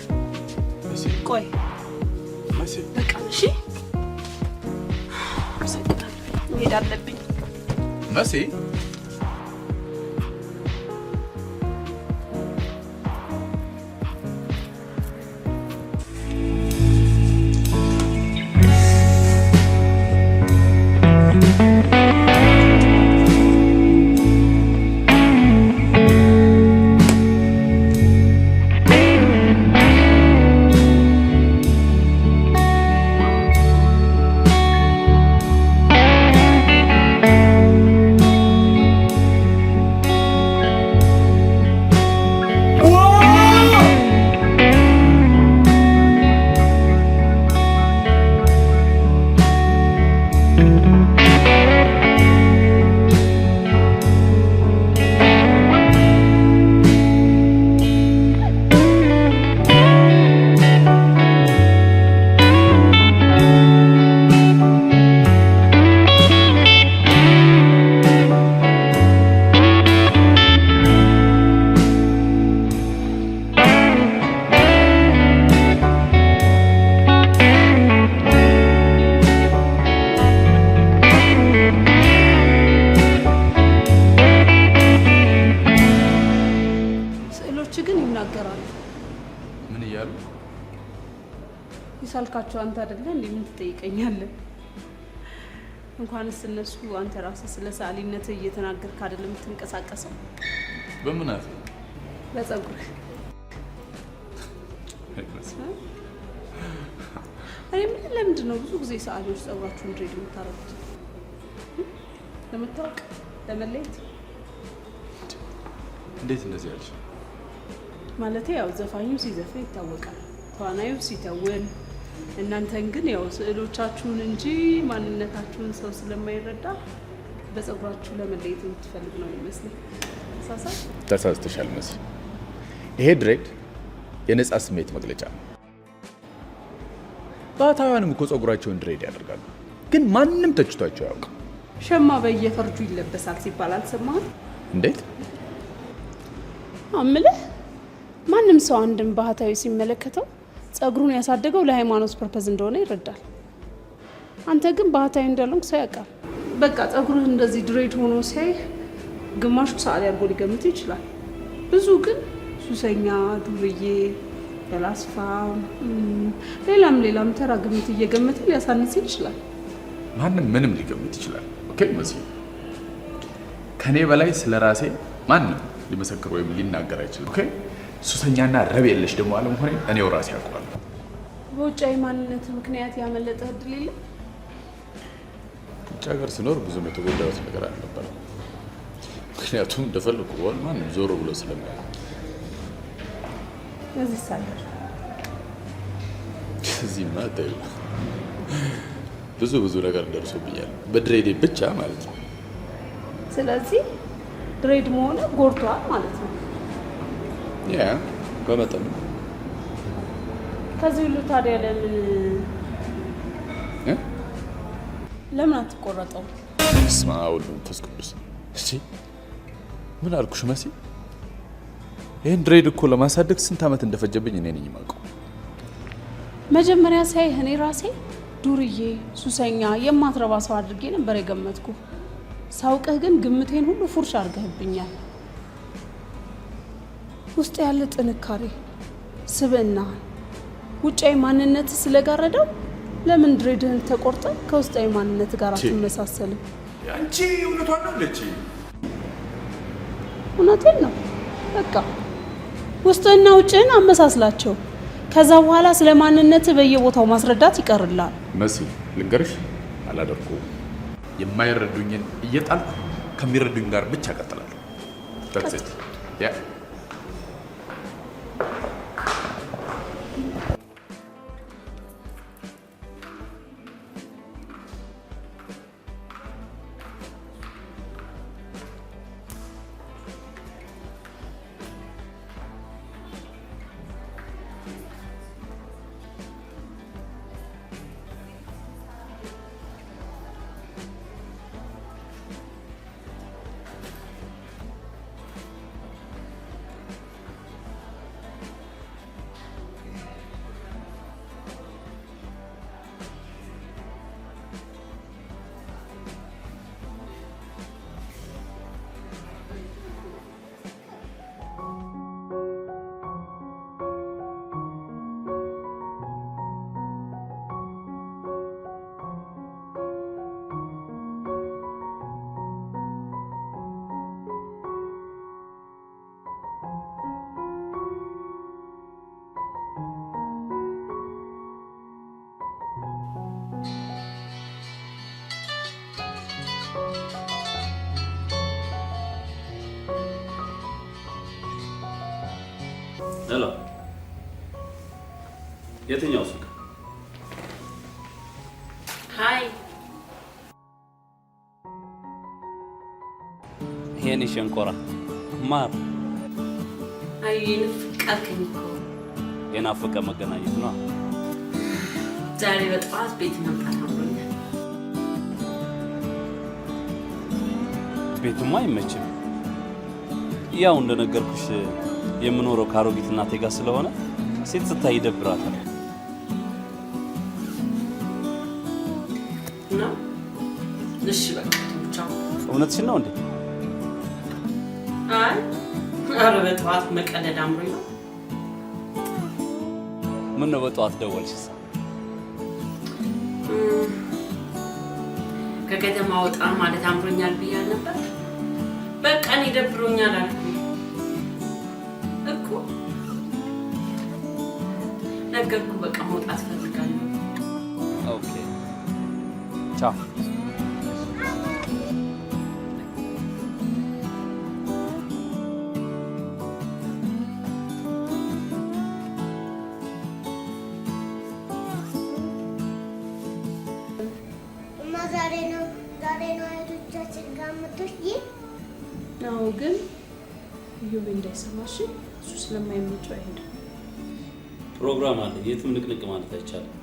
መሲ። ቆይ። መሲ። በቃ እሺ፣ አመሰግናለሁ። መሄድ አለብኝ። መሲ። ስዕሎች ግን ይናገራሉ። ምን እያሉ? የሳልካቸው አንተ አይደለ እንዴ? ምን ትጠይቀኛለህ? እንኳንስ እነሱ፣ አንተ ራስህ ስለ ሰዓሊነት እየተናገርክ አይደለም የምትንቀሳቀሰው? በምን አፍ? በፀጉርህ። እኔ ምን ለምንድን ነው ብዙ ጊዜ ሰዓሊዎች ፀጉራችሁን dread የምታደርጉት? ለመታወቅ፣ ለመለየት? እንዴት እንደዚህ ያልሽ? ማለቴ ያው ዘፋኙ ሲዘፍን ይታወቃል፣ ተዋናዩ ሲተውን፣ እናንተን ግን ያው ስዕሎቻችሁን እንጂ ማንነታችሁን ሰው ስለማይረዳ በፀጉራችሁ ለመለየት የምትፈልግ ነው የሚመስለኝ። ተሳሳት? ተሳስተሻል መሲ። ይሄ dread የነፃ ስሜት መግለጫ ነው። ባህታውያንም እኮ ፀጉራቸውን dread ያደርጋሉ፣ ግን ማንም ተችቷቸው አያውቅም። ሸማ በየፈርጁ ይለበሳል ሲባል አልሰማህም? እንዴት? አምልህ ማንም ሰው አንድን ባህታዊ ሲመለከተው ጸጉሩን ያሳደገው ለሃይማኖት purpose እንደሆነ ይረዳል። አንተ ግን ባህታዊ እንዳልሆንክ ሰው ያውቃል። በቃ ጸጉርህ እንደዚህ dread ሆኖ ሲያይህ ግማሹ ሰዓሊ አድርጎ ሊገምት ይችላል። ብዙ ግን ሱሰኛ፣ ዱርዬ፣ ፈላስፋ፣ ሌላም ሌላም ተራ ግምት እየገመተ ሊያሳንስ ይችላል። ማንም ምንም ሊገምት ይችላል። Okay መሲ፣ ከኔ በላይ ስለ ራሴ ማንም ሊመሰክር ወይም ሊናገር አይችልም። Okay፣ ሱሰኛና ረብ የለሽ ደግሞ አለመሆኔን እኔው ራሴ አውቀዋለሁ። በውጫዊ ማንነት ምክንያት ያመለጠ እድል የለም? ውጭ ሀገር ስኖር ብዙም የተጎዳሁት ነገር አልነበረም። ምክንያቱም እንደፈለኩ ብሆን ማንም ዞር ብሎ ስለሚያውቅ። እዚህ ሳገር? እዚህማ ተይው፣ ብዙ ብዙ ነገር ደርሶብኛል። በ dread ኤ ብቻ ማለት ነው። ስለዚህ dread መሆን ጎድቷል ማለት ነው። Yeah፣ በመጠኑ። ከዚህ ሁሉ ታዲያ ለምን እ? ለምን አትቆረጠው? በስመ አብ ወወልድ ወመንፈስ ቅዱስ። እሺ፣ ምን አልኩሽ መሲ? ይህን dread እኮ ለማሳደግ ስንት ዓመት እንደፈጀብኝ እኔ ነኝ የማውቀው። መጀመሪያ ሳይህ እኔ ራሴ ዱርዬ፣ ሱሰኛ፣ የማትረባ ሰው አድርጌ ነበር የገመትኩ። ሳውቅህ ግን ግምቴን ሁሉ ፉርሽ አድርገህብኛል። ውስጥ ያለ ጥንካሬ፣ ስብዕና፣ ውጫዊ ማንነት ስለጋረደው ለምን dread ህን ተቆርጠ ከውስጣዊ ማንነት ጋር አትመሳሰልም? አንቺ እውነቷን ነው ለቺ። እውነቴን ነው። በቃ ውስጥህና ውጭህን አመሳስላቸው። ከዛ በኋላ ስለ ማንነት በየቦታው ማስረዳት ይቀርላል። መሲ፣ ልንገርሽ፣ አላደርገውም። የማይረዱኝን እየጣልኩ ከሚረዱኝ ጋር ብቻ እቀጥላለሁ። That's it. Yeah. Hello፣ የትኛው ሱቅ? Hi። ይሄን ሸንኮራ ማር። አይ፣ ንፍቅ አልከኝ እኮ። የናፈቀ መገናኘት ነው። ዛሬ በጠዋት ቤት መምጣት አምሮኛል። ቤቱማ አይመችም። ያው እንደነገርኩሽ የምኖረው ከአሮጊት እናቴ ጋር ስለሆነ ሴት ስታይ ይደብራታል። ነው? እሺ በቃ ቻው። እውነትሽን ነው እንዴ? አይ፣ ኧረ በጠዋት መቀለድ አምሮኝ ነው። ምን ነው በጠዋት ደወልሽሳ? ከከተማ ወጣ ማለት አምሮኛል ብዬ አልነበር? በቃ እኔ ደብሮኛል አልኩኝ እኮ፣ ነገርኩ። በቃ መውጣት ፈልጋለሁ። Okay፣ ቻው። እማ፣ ዛሬ ነው አያቶቻችን ጋር የምትወስጂ? አዎ፣ ግን እዮቤ እንዳይሰማሽ፣ እሱ ስለማይመቸው አይሄድም። ፕሮግራም አለ። የትም ንቅንቅ ማለት አይቻልም።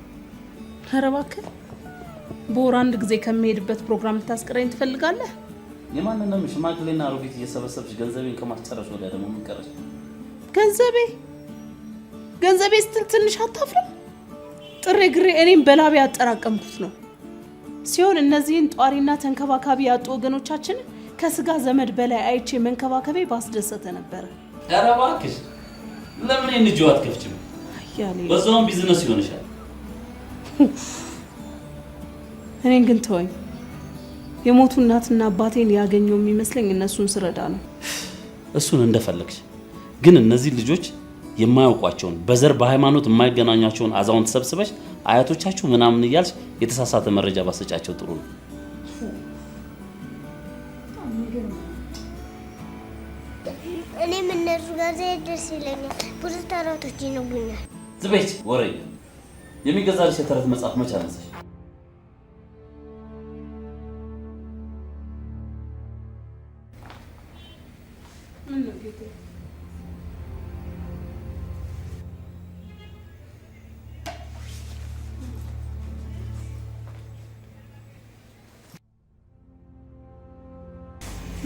ኧረ እባክህ፣ በወር አንድ ጊዜ ከሚሄድበት ፕሮግራም ልታስቀረኝ ትፈልጋለህ? የማንንም ሽማግሌና አሮጊት እየሰበሰብሽ ገንዘቤን ከማስጨረስ ወዲያ ደግሞ ምን ቀረሽ? ገንዘቤ ገንዘቤ ስትል ትንሽ አታፍርም? ጥሬ ግሬ እኔም በላቤ ያጠራቀምኩት ነው ሲሆን እነዚህን ጧሪና ተንከባካቢ ያጡ ወገኖቻችንን ከስጋ ዘመድ በላይ አይቼ መንከባከቤ ባስደሰተ ነበረ። ኧረ እባክሽ፣ ለምን NGO አትከፍችም? አያሌ። በዛውም ቢዝነስ ይሆንሻል። እኔን ግን ተወኝ። የሞቱ እናትና አባቴን ያገኘው የሚመስለኝ እነሱን ስረዳ ነው። እሱን እንደፈለግሽ። ግን እነዚህ ልጆች የማያውቋቸውን፣ በዘር በሃይማኖት የማይገናኟቸውን አዛውንት ሰብስበሽ አያቶቻችሁ ምናምን እያልሽ የተሳሳተ መረጃ ባሰጫቸው ጥሩ ነው። እኔም እነሱ ጋር ስሄድ ደስ ይለኛል። ብዙ ተረቶች ይነግሩኛል። ዝም በይ ወሬኛ። የሚገዛልሽ የተረት መጽሐፍ መች አነሳሽ?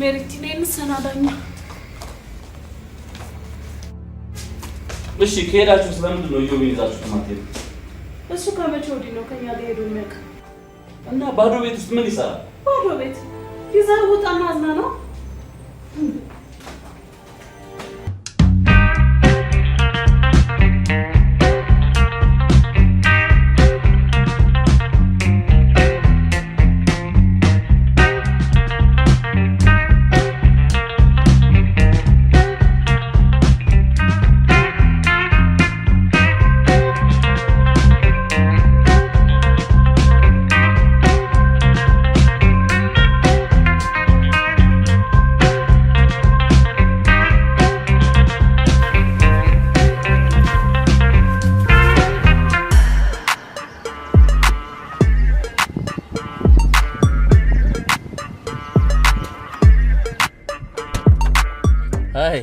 ሜሪቲ ነይ እንሰናዳኛ። እሺ ከሄዳችሁ ስለምንድን ነው ኢዮብን ይዛችሁት የማትሄዱት? እሱ ከመቼ ወዲህ ነው ከኛ ጋር ሄዶ የሚያውቅ? እና ባዶ ቤት ውስጥ ምን ይሰራል? ባዶ ቤት ይዘህ ውጣና አዝናናው። አይ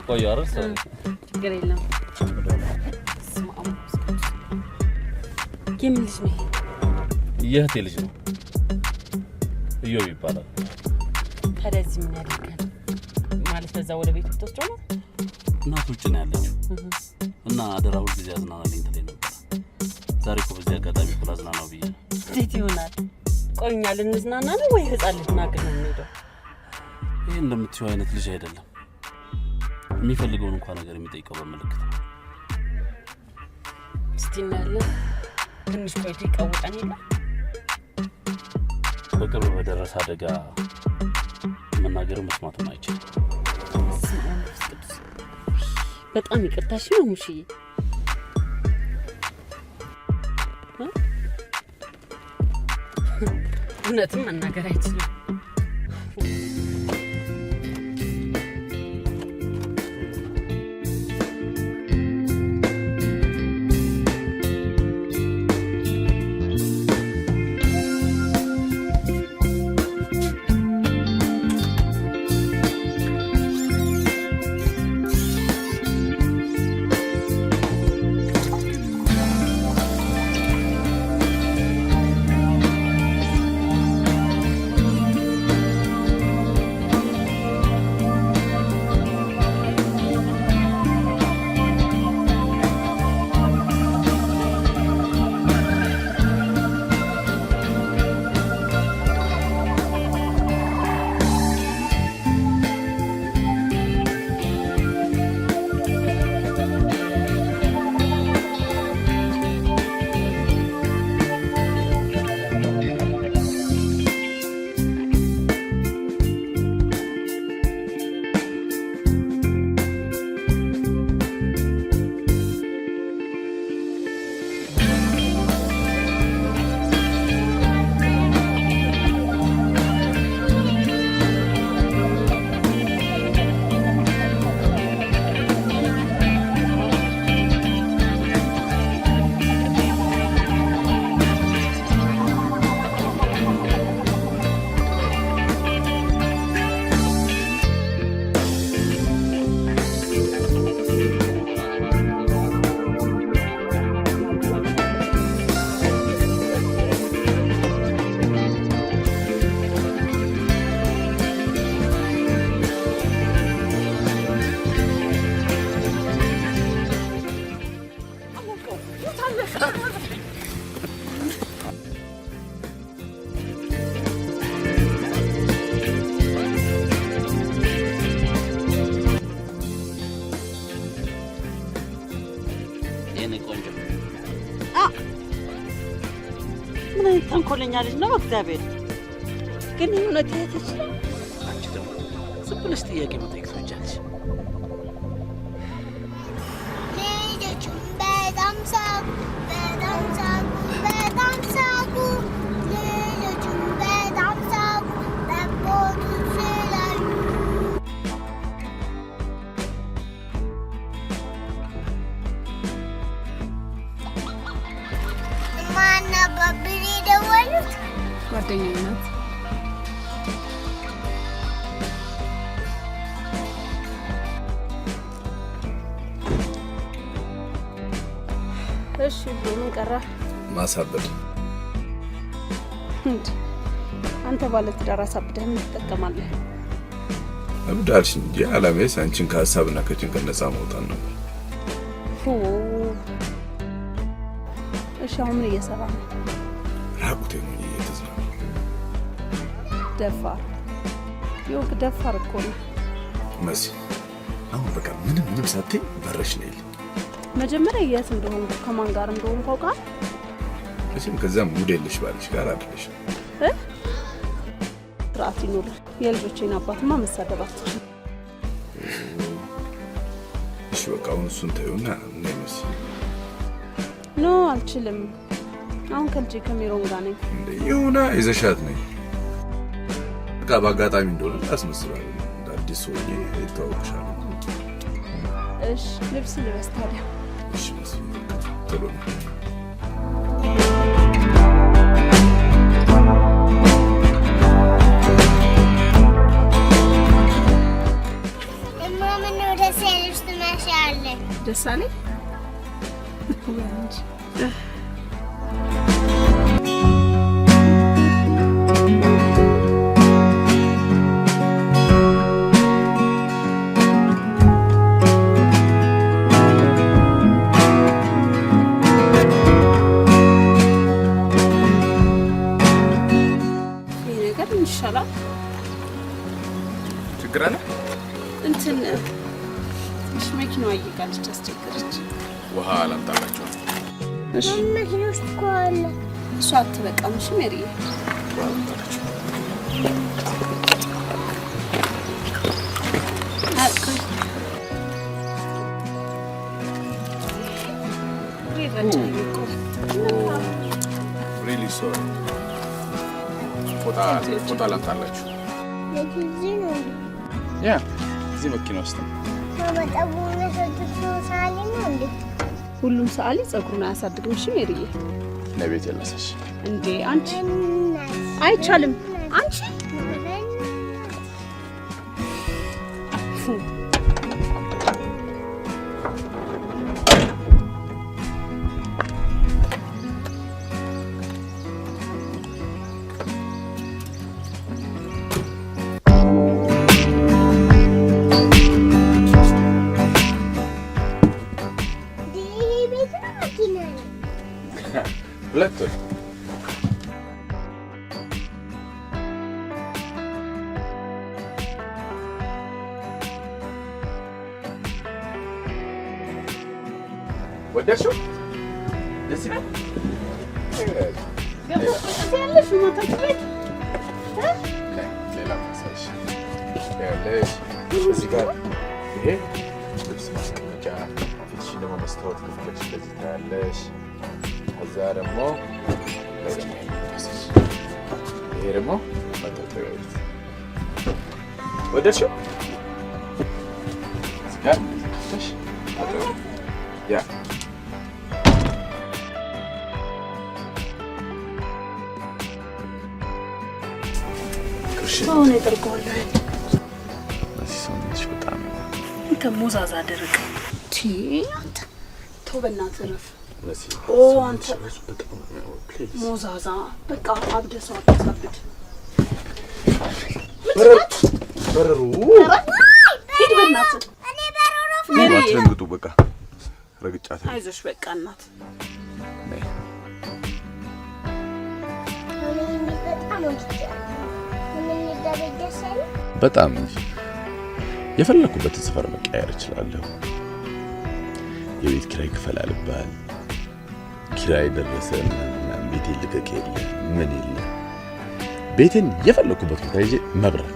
ቆዩ አይደል? ችግር የለም። በስመ አብ ወመንፈስ ቅዱስ። የምን ልጅ ነው ይሄ? የእህቴ ልጅ ነው፣ ኢዮብ ይባላል። ታዲያ እዚህ ምን ያደርጋል? ማለት በዛ ወደ ቤቱ ልትወስደው ነው? እናቱ ውጭ ነው ያለችው እና አደራ ሁልጊዜ አዝናናልኝ ትለኝ ነበር። ዛሬ እኮ በዚህ አጋጣሚ እኮ ላዝናናው ብዬ ነው። እንዴት ይሆናል? ቆይ እኛ ልንዝናና ነው ወይ ህፃን ልናግር ነው የምንሄደው? ይህ እንደምትይው አይነት ልጅ አይደለም። የሚፈልገውን እንኳን ነገር የሚጠይቀው በምልክት ነው። እስቲ እናያለን። ትንሽ ቆይቶ ይቀውጠን የለ። በቅርብ በደረሰ አደጋ መናገር መስማትም አይችልም። በስመ አብ ወመንፈስ ቅዱስ። በጣም ይቅርታሽ ነው ሙሽዬ። እውነትም መናገር አይችልም። የኔ ቆንጆ ምን አይነት ተንኮለኛ ልጅ ነው! እግዚአብሔር ግን ይህ እውነት እህትሽ ነው? አንቺ ደግሞ ዝም ብለሽ ጥያቄ መጠየቅ ትወጃለሽ። ልጆቹም በጣም ሳቁ፣ በጣም ሳቁ፣ በጣም ሳቁ። ልጆቹም በጣም ሳቁ ጠቦቱን ስላዩ። ማን አባብን የደወሉት? ጓደኛዬ ናት። እሺ ብሎ ምን ቀረ? ማሳበድ። እንዴ አንተ ባለ ትዳር አሳብደህ ምን ትጠቀማለህ? እብድ አልሽ እንጂ ዓላማዬስ አንቺን ከሀሳብና ከጭንቀት ነፃ ማውጣት ነበር። እሺ አሁን ምን እየሰራ ነው? ራቁቴን ሆኜ እየተዝናናሁ። ደፋር ይወቅ፣ ደፋር እኮ ነው። መሲ አሁን በቃ ምንም ምንም ሳትይ በረሽ ነው የለ። መጀመሪያ የት እንደሆንኩ ከማን ጋር እንደሆንኩ አውቃለሁ። መቼም ከዛም ሙድ የለሽ ባልሽ ጋር አይደለሽም። ስርዓት ይኑርህ። የልጆቼን አባትማ መሳደብ አትችልም። እሺ በቃ አሁን እሱን ተይውና ነይ መሲ። No አልችልም። አሁን ከልጄ ከሜሮን ጋር ነኝ። እንደ ይሁና ይዘሻት ነኝ። በቃ በአጋጣሚ እንደሆነ አስመስላለሁ። እንደ አዲስ ሆኜ እተዋወቅሻለሁ። እሺ ልብስ ልበስ ታዲያ። እሺ መሲ ቶሎ ነው። እማ ምነው ደስ ያለሽ ትመስያለሽ? ደስ አለኝ ወይ አንቺ። ይሄ ነገር ይሻላል። ችግር አለ? እንትን ትንሽ መኪናዋ እየጋለች አስቸገረች። ውሃ ላምጣላችሁ። እሺ መኪና ውስጥ እኮ አለ። እሷ አትበቃም። እሺ ሜሪዬ፣ ውሃ ላምጣላችሁ። Really sorry። ፎጣ ፎጣ ላምጣላችሁ። እዚህ ነው እንዴ? Yeah እዚህ መኪና ውስጥ ነው። ማማ ጠጉሩን የሚያሳድግ ሰው ሰዓሊ ነው እንዴ? ሁሉም ሰዓሊ ፀጉሩን አያሳድግም። እሺ ሜሪዬ። ነይ ቤት የለሰሽ እንዴ አንቺ አይቻልም። አንቺ ይሄ ቤት ነው መኪና ነው? ሁለቱን ወደድሽው? ደስ ይላል። ያለሽ ማታችሁ ቤት ሌላ ማሳይሽ ያለሽ እዚህ ጋር ይሄ ልብስ ማስቀመጫ፣ ፊትሽን ደግሞ መስታወት ከፈለግሽ እንደዚህ ታያለሽ። ከዛ ደግሞ ላይ ደግሞ ይሄ ይሄ ደግሞ መታጠቢያ ቤት። ወደድሽው? እዚህ ጋር እንደዚህ ከፍተሽ ታጠቢ። Yeah አሁን ያደርገዋለሁ። እዚህ ሰውነትሽ በጣም አንተ ሞዛዛ ደረቅ አንተ ተው በእናትህ እረፍ። መሲ ኦ አንተ ሞዛዛ በቃ አብደህ ሰው አታሳብድ። በረሩ ሂድ በእናትህ። አትደንግጡ። በቃ ረግጫት። አይዞሽ በቃ እናት ነይ። እኔ ቤት በጣም ወድጄዋለሁ። ምን ቤት ደስ አይልም? በጣም እንጂ የፈለኩበትን ሰፈር መቀየር እችላለሁ። የቤት ኪራይ ክፈል አልባል፣ ኪራይ ደረሰ ምናምን፣ ቤቴን ልቀቅ የለ ምን የለ፣ ቤቴን የፈለኩበት ቦታ ይዤ መብረር።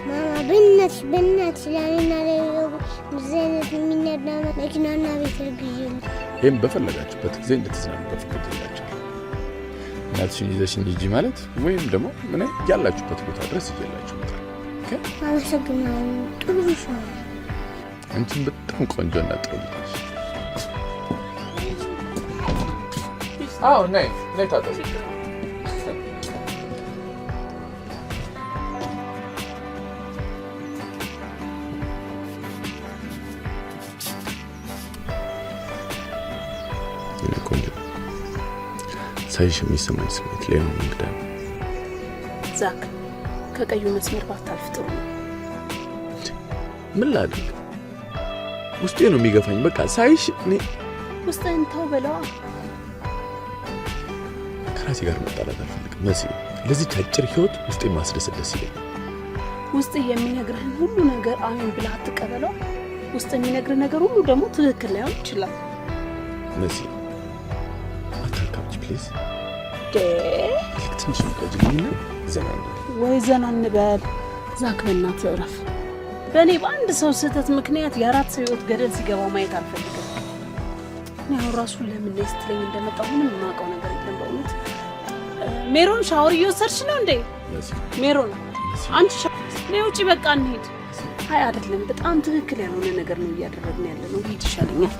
ማማ በእናትሽ በእናትሽ ለእኔና ለሌላው እንደዚህ አይነት የሚነዳ መኪናና ቤት ግዢልኝ። ይህም በፈለጋችሁበት ጊዜ እንድትዝናኑበት ፈቅጄላችኋለሁ። እናትሽን ይዘሽኝ ሂጂ ማለት ወይም ደግሞ ምን ያላችሁበት ቦታ ድረስ ይዤላችሁ እመጣለሁ። Okay? አመሰግናለሁ። ጥሩ ሰው ነህ። አንቺም በጣም ቆንጆና ጥሩ ልጅ ነሽ። አዎ ነይ ነይ ታጠቢ። የኔ ቆንጆ ሳይሽ የሚሰማኝ ስሜት ሌላ እንግዳ ነው። ዛክ፣ ከቀዩ መስመር ባታልፍ ጥሩ ነው። ምን ላድርግ? ውስጤ ነው የሚገፋኝ። በቃ ሳይሽ እኔ ውስጥህን ተው በለዋ። ከራሴ ጋር መጣላት አልፈልግም መሲ። ለዚች አጭር ህይወት ውስጤ ማስደሰት ደስ ይለኛል። ውስጥ የሚነግርህን ሁሉ ነገር አሜን ብለህ አትቀበለው። ውስጥ የሚነግርህ ነገር ሁሉ ደግሞ ትክክል ላይሆን ይችላል። መሲ፣ አታካብጂ please። ልክ ትንሽ ቀጅልኝና ዘና እንበል። ወይ ዘና እንበል። ዛክ፣ በእናትህ እረፍ። በእኔ በአንድ ሰው ስህተት ምክንያት የአራት ሰው ህይወት ገደል ሲገባ ማየት አልፈልግም። እኔ አሁን ራሱ ለምን ነይ ስትለኝ እንደመጣሁ ምንም የማውቀው ነገር የለም በእውነት። ሜሮን፣ ሻወር እየወሰድሽ ነው እንዴ? ሜሮን፣ አንቺ ነይ ውጪ፣ በቃ እንሂድ። አይ አይደለም፣ በጣም ትክክል ያልሆነ ነገር ነው እያደረግን ያለ ነው። ሂድ ይሻለኛል።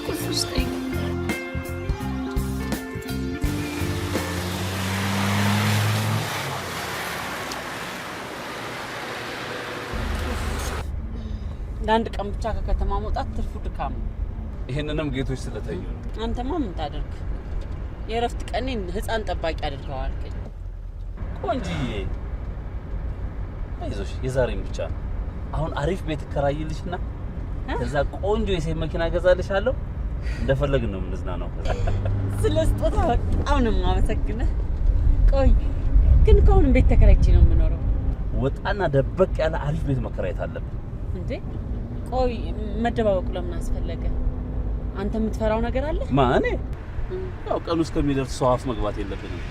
ቁልፍ ስጠኝ። ለአንድ ቀን ብቻ ከከተማ መውጣት ትርፉ ድካም ነው። ይህንንም ጌቶች ስለተኙ ነው። አንተማ ምን ታደርግ? የእረፍት ቀኔን ህፃን ጠባቂ አድርገዋል። ቆንጅዬ፣ አይዞሽ፣ የዛሬን ብቻ ነው። አሁን አሪፍ ቤት እከራይልሽና ከዛ ቆንጆ የሴት መኪና እገዛልሻለሁ። እንደፈለግን ነው የምንዝናናው። ስለ ስጦታ በጣም ነው የማመሰግንህ። ቆይ ግን ከአሁንም ቤት ተከራይቼ ነው የምኖረው? ወጣና ደበቅ ያለ አሪፍ ቤት መከራየት አለብን። እንዴ ቆይ መደባበቁ ለምን አስፈለገ? አንተ የምትፈራው ነገር አለ? ማን? እኔ? ያው ቀኑ እስከሚደርስ ሰው አፍ መግባት የለብንም።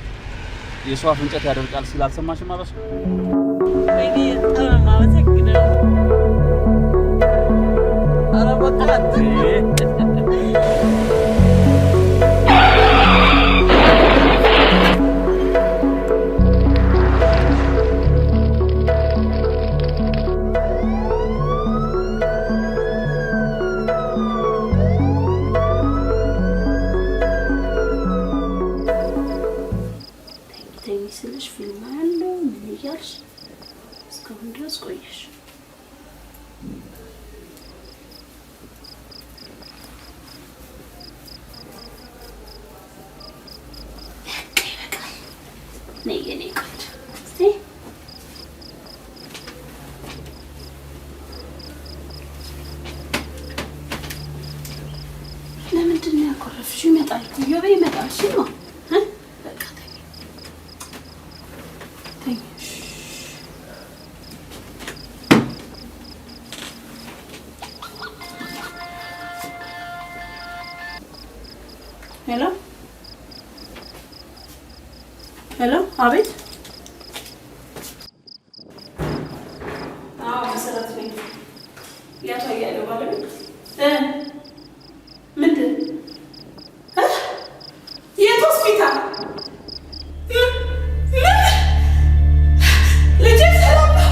የሰው አፍ እንጨት ያደርቃል ሲል አልሰማሽም? አበሻ። ወይኔ በጣም ነው የማመሰግነው። ኧረ በቃ። ተኝ ስልሽ ፊልም ያለው ምን እያልሽ እስካሁን ድረስ ቆየሽ። በቃ ይበቃል። ነይ የኔ ቆንጆ፣ እስቲ ለምንድን ነው ያኮረፍሽው? ይመጣል እኮ እዮቤ ይመጣል። እሺ ነው፣ በቃ ተኝ ተኝ። Hello hello፣ አቤት። አዎ፣ መሰረት ነኝ። የአቶ አያሌው ባለቤት። ምንድን? የት ሆስፒታል? ምን? ልጄ ሰላም ነው?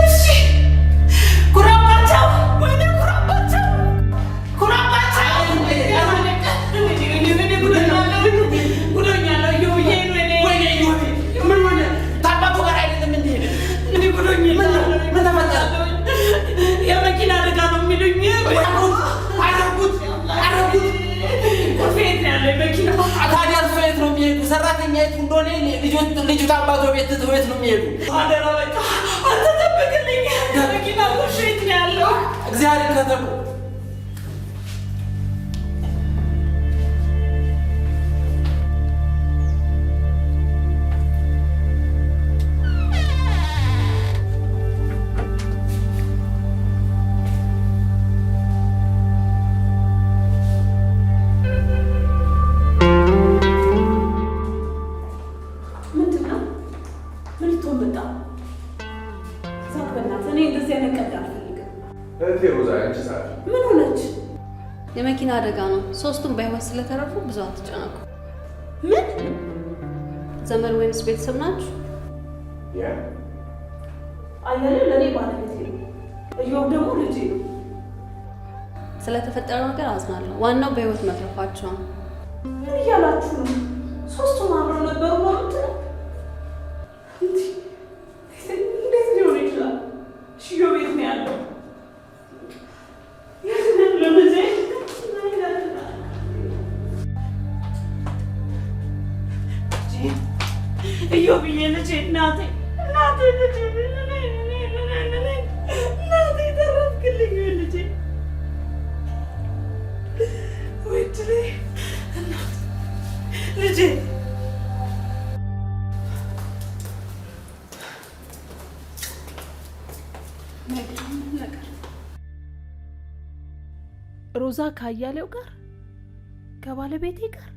እሺ፣ ኩራባቸው፣ ወይኔ ኩራባቸው፣ ኩራባቸው። ምን ሆነ? ታባቱ ጋር አይደለም እንዴ? ምን ተፈጠረ? የመኪና አደጋ ነው የሚሉኝ። አረጉት አረጉት። ቁልፍ የት ነው ያለው የመኪናው? ታዲያ እርሶ የት ነው የሚሄዱ? ሰራተኛ የቱ እንደሆነ ልጅቱ አባቷ ቤት ትተው የት ነው የሚሄዱ? አደራ በቃ አንተ ጠብቅልኝ። መኪና ቁልፍ የት ነው ያለው? እግዚአብሔር ከተሙ። ምንድን ነው? ምን ልትሆን መጣ? ዛክ፣ በእናትህ እኔ እንደዚህ አይነት ቀልድ አልፈልግም። እህቴ ሮዛ፣ አንቺ ጸሐፊ። ምን ሆነች? የመኪና አደጋ ነው። ሶስቱም በህይወት ስለተረፉ ብዙ አትጨነቁ። ምን? ዘመድ ወይንስ ቤተሰብ ናችሁ? አያሌው ለእኔ ባለቤቴ ነው። እዮብ ደግሞ ልጄ ነው። ስለተፈጠረው ነገር አዝናለሁ። ዋናው በህይወት መትረፋቸው ነው። ምን እያላችሁ ነው? ሶስቱም አብረው ነበሩ ነው የምትለው? እንዴት ሊሆን ይችላል? ሽዮ ቤት ነው ያለው። የት ነው ያለው ልጄ? እዮብዬ ልጄ፣ እናቴ እናቴ ልጄ እናቴ ተረፍክልኝ ልጄ። ወይ እድሌ እናቴ ልጄ። ነገር ሮዛ ካያሌው ጋር ከባለቤቴ ጋር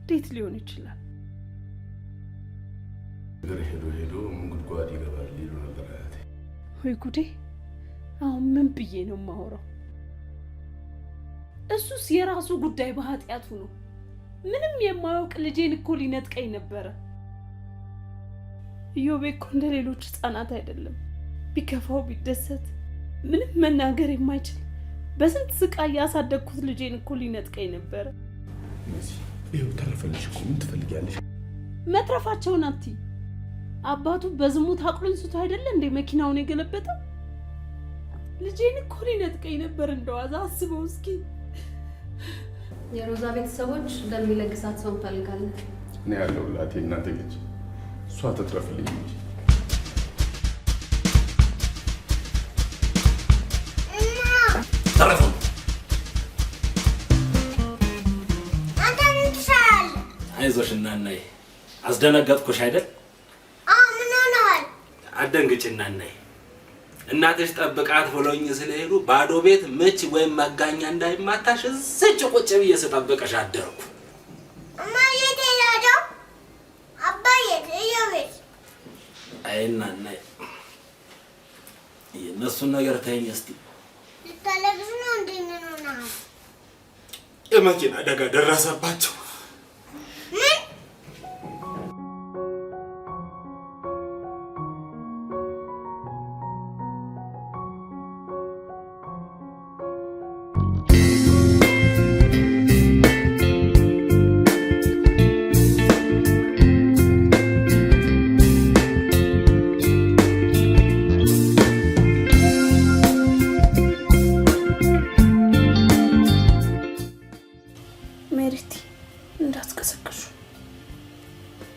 እንዴት ሊሆን ይችላል? ነገር ሄዶ ሄዶ ምን ጉድጓድ ይገባል ይሉ ነበር አያቴ። ወይ ጉዴ! አሁን ምን ብዬ ነው የማወራው? እሱስ የራሱ ጉዳይ በኃጢአቱ ነው። ምንም የማያውቅ ልጄን እኮ ሊነጥቀኝ ነበረ። ኢዮቤ እኮ እንደ ሌሎች ሕፃናት አይደለም። ቢከፋው ቢደሰት ምንም መናገር የማይችል በስንት ስቃይ ያሳደግኩት ልጄን እኮ ሊነጥቀኝ ነበረ። ይኸው ተረፈልሽ እኮ ምን ትፈልጊያለሽ? መትረፋቸውን አትይ። አባቱ በዝሙት አቅሉን ስቶ አይደለ እንዴ መኪናውን የገለበጠው? ልጄን እኮ ሊነጥቀኝ ነበር እንደዋዛ። አስበው እስኪ። የሮዛ ቤተሰቦች እንደሚለግሳት ሰው እንፈልጋለን። እኔ ያለሁላት የእናቴ ልጅ እሷ ትትረፍልኝ እንጂ። ተረፈ። አንተ ምን ትሰራለህ? አይዞሽ እናናዬ፣ አስደነገጥኩሽ አይደል? አዎ፣ ምን ሆነሃል? አትደንግጭ እናናዬ። እናትሽ ጠብቃት ብለውኝ ስለሄዱ ባዶ ቤት ምች ወይም መጋኛ እንዳይማታሽ እዚች ቁጭ ብዬ ስጠብቅሽ አደርኩ። እማዬ የት ሄዳቸው? አባዬ እዮቤት? አይ እናናዬ፣ የእነሱን ነገር ተይኝ እስቲ። ልታለቅስ ነው እንዴ? ምን ሆነሃል? የመኪና አደጋ ደረሰባቸው። ምን? ሜሪቲ እንዳትቀሰቅሹ።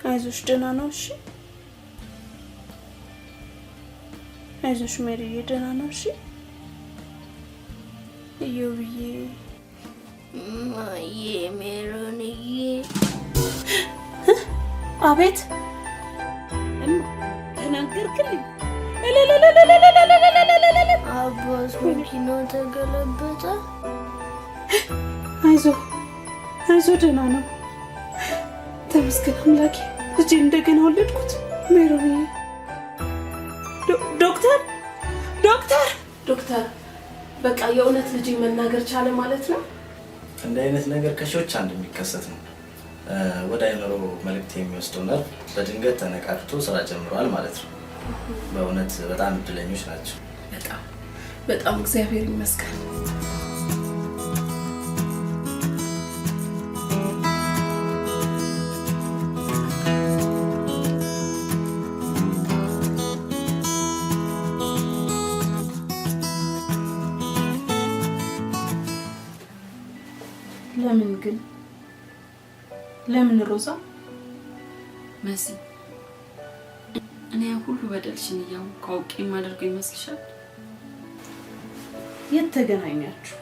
አይዞሽ፣ ደህና ነው። እሺ አይዞሽ ሜሪዬ፣ ደህና ነው። እሺ እዮብዬ። እማዬ ሜሮንዬ። አቤት እማ፣ ተናገርክልኝ። አባት መኪናው ተገለበጠ። አይዞ አይዞ፣ ደህና ነው። ተመስገን አምላኬ፣ ልጄ እንደገና ወለድኩት። ሜሮንዬ፣ ዶክተር ዶክተር ዶክተር፣ በቃ የእውነት ልጄ መናገር ቻለ ማለት ነው? እንዲህ አይነት ነገር ከሺዎች አንድ የሚከሰት ነው። ወደ አይምሮ መልእክት የሚወስደው ነርቭ በድንገት ተነቃቅቶ ስራ ጀምሯል ማለት ነው። በእውነት በጣም እድለኞች ናቸው። በጣም በጣም እግዚአብሔር ይመስገን። ለምን ግን ለምን ሮዛ? መሲ፣ እኔ ያ ሁሉ በደልሽን እያወቅሁ አውቄ የማደርገው ይመስልሻል? የት ተገናኛችሁ?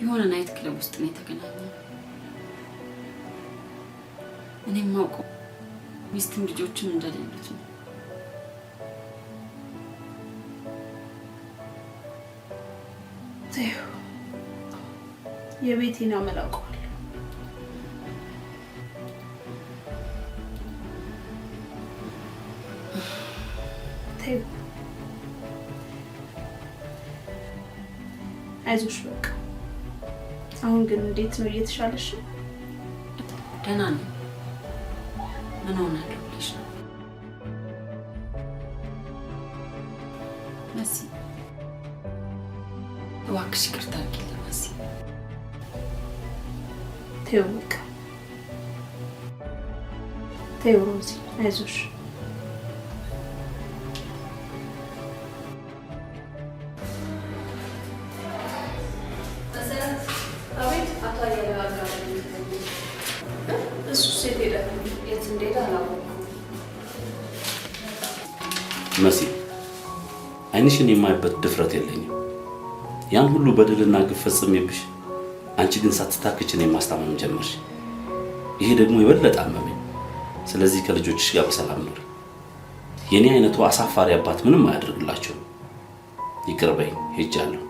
የሆነ night club ውስጥ ነው የተገናኘነው። እኔ የማውቀው ሚስትም ልጆችም እንደሌሉት ነው። ተይው፣ የቤቴን አመል አውቀዋለሁ። ተይው፣ አይዞሽ በቃ። አሁን ግን እንዴት ነው? እየተሻለሽ ነው? ደህና ነኝ። ምን ሆናለሁ ብለሽ ነው መሲ? እባክሽ ይቅርታ አድርጊልኝ መሲ። ተይው በቃ ተይው ሮዚ፣ አይዞሽ። አቤት። አቶ አያሌው አልጋ ላይ ነው የተኙት። እሱስ የት ሄደ? የት እንደሄደ አላወኩም። መሲ፣ ዓይንሽን የማይበት ድፍረት የለኝም። ያን ሁሉ በደልና ግፍ ፈጽሜብሽ፣ አንቺ ግን ሳትታክች እኔን ማስታመም ጀመርሽ። ይሄ ደግሞ የበለጠ አመመኝ። ስለዚህ ከልጆችሽ ጋር በሰላም ኑሪ። የኔ አይነቱ አሳፋሪ አባት ምንም አያደርግላቸውም። ይቅር በይኝ፣ ሄጃለሁ።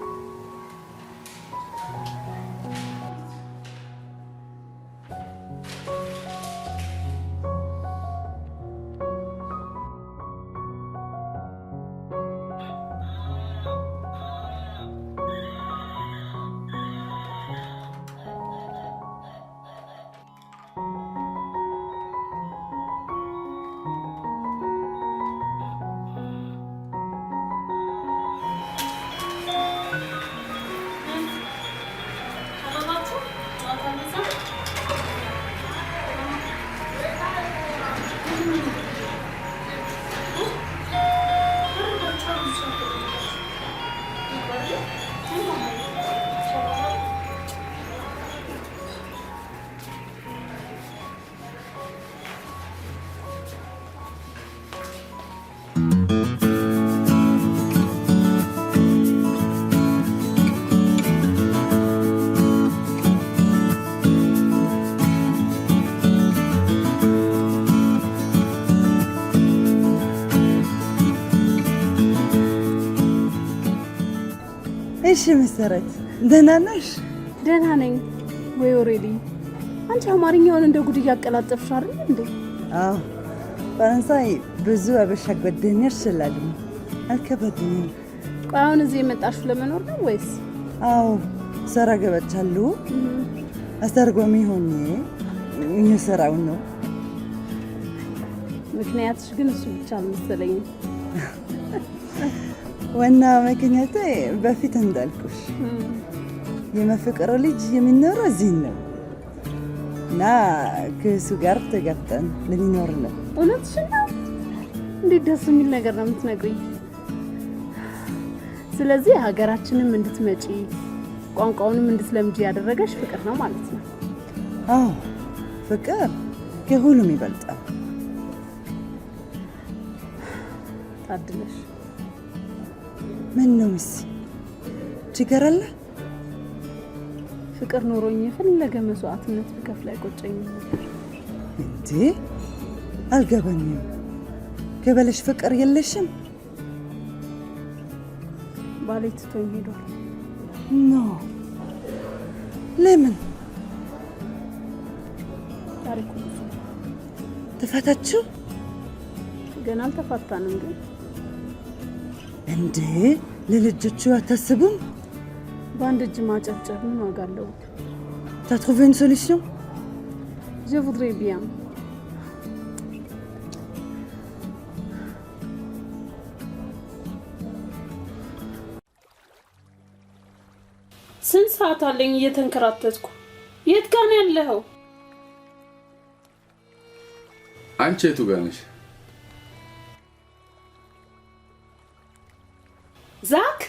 እሺ መሰረት፣ ደህና ነሽ? ደህና ነኝ። ወይ ኦሬሊ፣ አንቺ አማርኛውን እንደ ጉድ እያቀላጠፍሽ አይደል እንዴ? አዎ፣ ፈረንሳይ ብዙ አበሻ ጓደኞች ስላሉ አልከበድኝም። ቆይ አሁን እዚህ የመጣሽው ለመኖር ነው ወይስ? አዎ፣ ስራ ገብቻለሁ። አስተርጓሚ ሆኜ እየሰራሁ ነው። ምክንያትሽ ግን እሱ ብቻ አልመሰለኝም። ዋና ምክንያቴ በፊት እንዳልኩሽ የማፈቅረው ልጅ የሚኖረው እዚህ ነው እና ከእሱ ጋር ተጋብተን ልንኖር ነው። እውነትሽን ነው? እንዴት ደስ የሚል ነገር ነው የምትነግሪኝ። ስለዚህ ሀገራችንም እንድትመጪ ቋንቋውንም እንድትለምጂ ያደረገሽ ፍቅር ነው ማለት ነው። አዎ፣ ፍቅር ከሁሉም ይበልጣል። ታድለሽ። ምን ነው ሚስ፣ ችግር አለ? ፍቅር ኖሮኝ የፈለገ መስዋዕትነት ብከፍል አይቆጨኝም ነበር። እንዴ፣ አልገባኝም። ከበለሽ ፍቅር የለሽም? ባሌ ትቶኝ ሄዷል። No፣ ለምን? ታሪኩ ብዙ ነው። ተፋታችሁ? ገና አልተፋታንም ግን እንዴ፣ ለልጆቹ አታስቡም? በአንድ እጅ ማጨብጨብ ምን ዋጋ አለው? T'as trouvé une solution? Je voudrais bien. ስንት ሰዓት አለኝ እየተንከራተትኩ። የት ጋ ነው ያለኸው? አንቺ የቱ ጋር ነሽ? ዛክ፣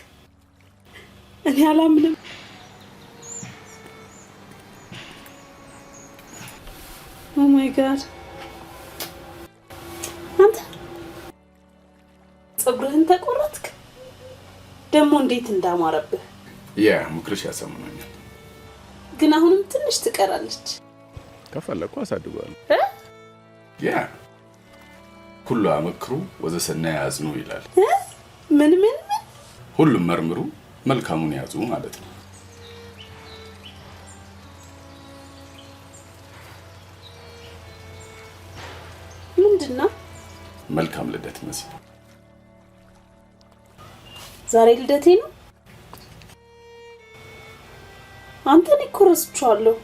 እኔ አላምንም። Oh my God፣ አንተ ፀጉርህን ተቆረጥክ ደግሞ እንዴት እንዳማረብህ። Yeah፣ ምክርሽ ያሳምኖኛል። ግን አሁንም ትንሽ ትቀራለች። ከፈለኩ አሳድገዋለሁ። እ? Yeah፣ ኩሉ አመክሩ ወዘሰናይ ያጽኑ ይላል። እ? ምን ምን ምን? ሁሉም መርምሩ መልካሙን ያዙ ማለት ነው። ምንድን ነው? መልካም ልደት መሲ። ዛሬ ልደቴ ነው። አንተ፣ እኔ እኮ ረስቼዋለሁ።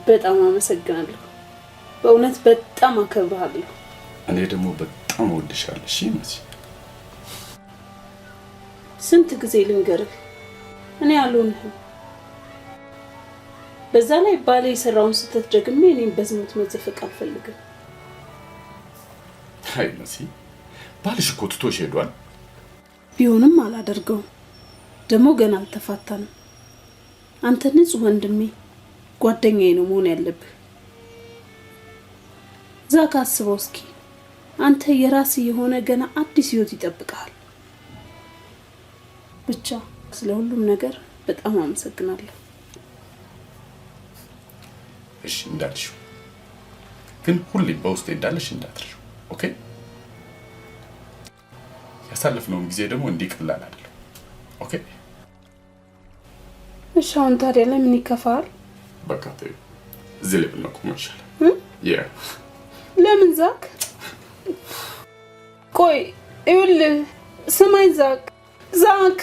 በጣም አመሰግናለሁ። በእውነት በጣም አከብርሃለሁ። እኔ ደግሞ በጣም እወድሻለሁ። እሺ መሲ። ስንት ጊዜ ልንገርህ፣ እኔ አልሆንህም። በዛ ላይ ባሌ የሰራውን ስህተት ደግሜ እኔም በዝሙት መዘፈቅ አልፈልግም። አይ መሲ፣ ባልሽ እኮ ትቶሽ ሄዷል። ቢሆንም አላደርገውም። ደግሞ ገና አልተፋታንም። አንተ ንጹህ ወንድሜ፣ ጓደኛዬ ነው መሆን ያለብህ። ዛክ አስበው እስኪ፣ አንተ የራስህ የሆነ ገና አዲስ ህይወት ይጠብቅሃል። ብቻ ስለ ሁሉም ነገር በጣም አመሰግናለሁ። እሺ እንዳልሽው፣ ግን ሁሌም በውስጤ እንዳለሽ እንዳትረሺው። Okay። ያሳለፍነውን ጊዜ ደግሞ እንዲህ ቀላል አይደለም። Okay። እሺ አሁን ታዲያ ለምን ይከፋል? በቃ ተይው፣ እዚህ ላይ ብናቆመው ይሻላል። Yeah. ለምን ዛክ? ቆይ ይኸውልህ፣ ስማኝ ዛክ፣ ዛክ።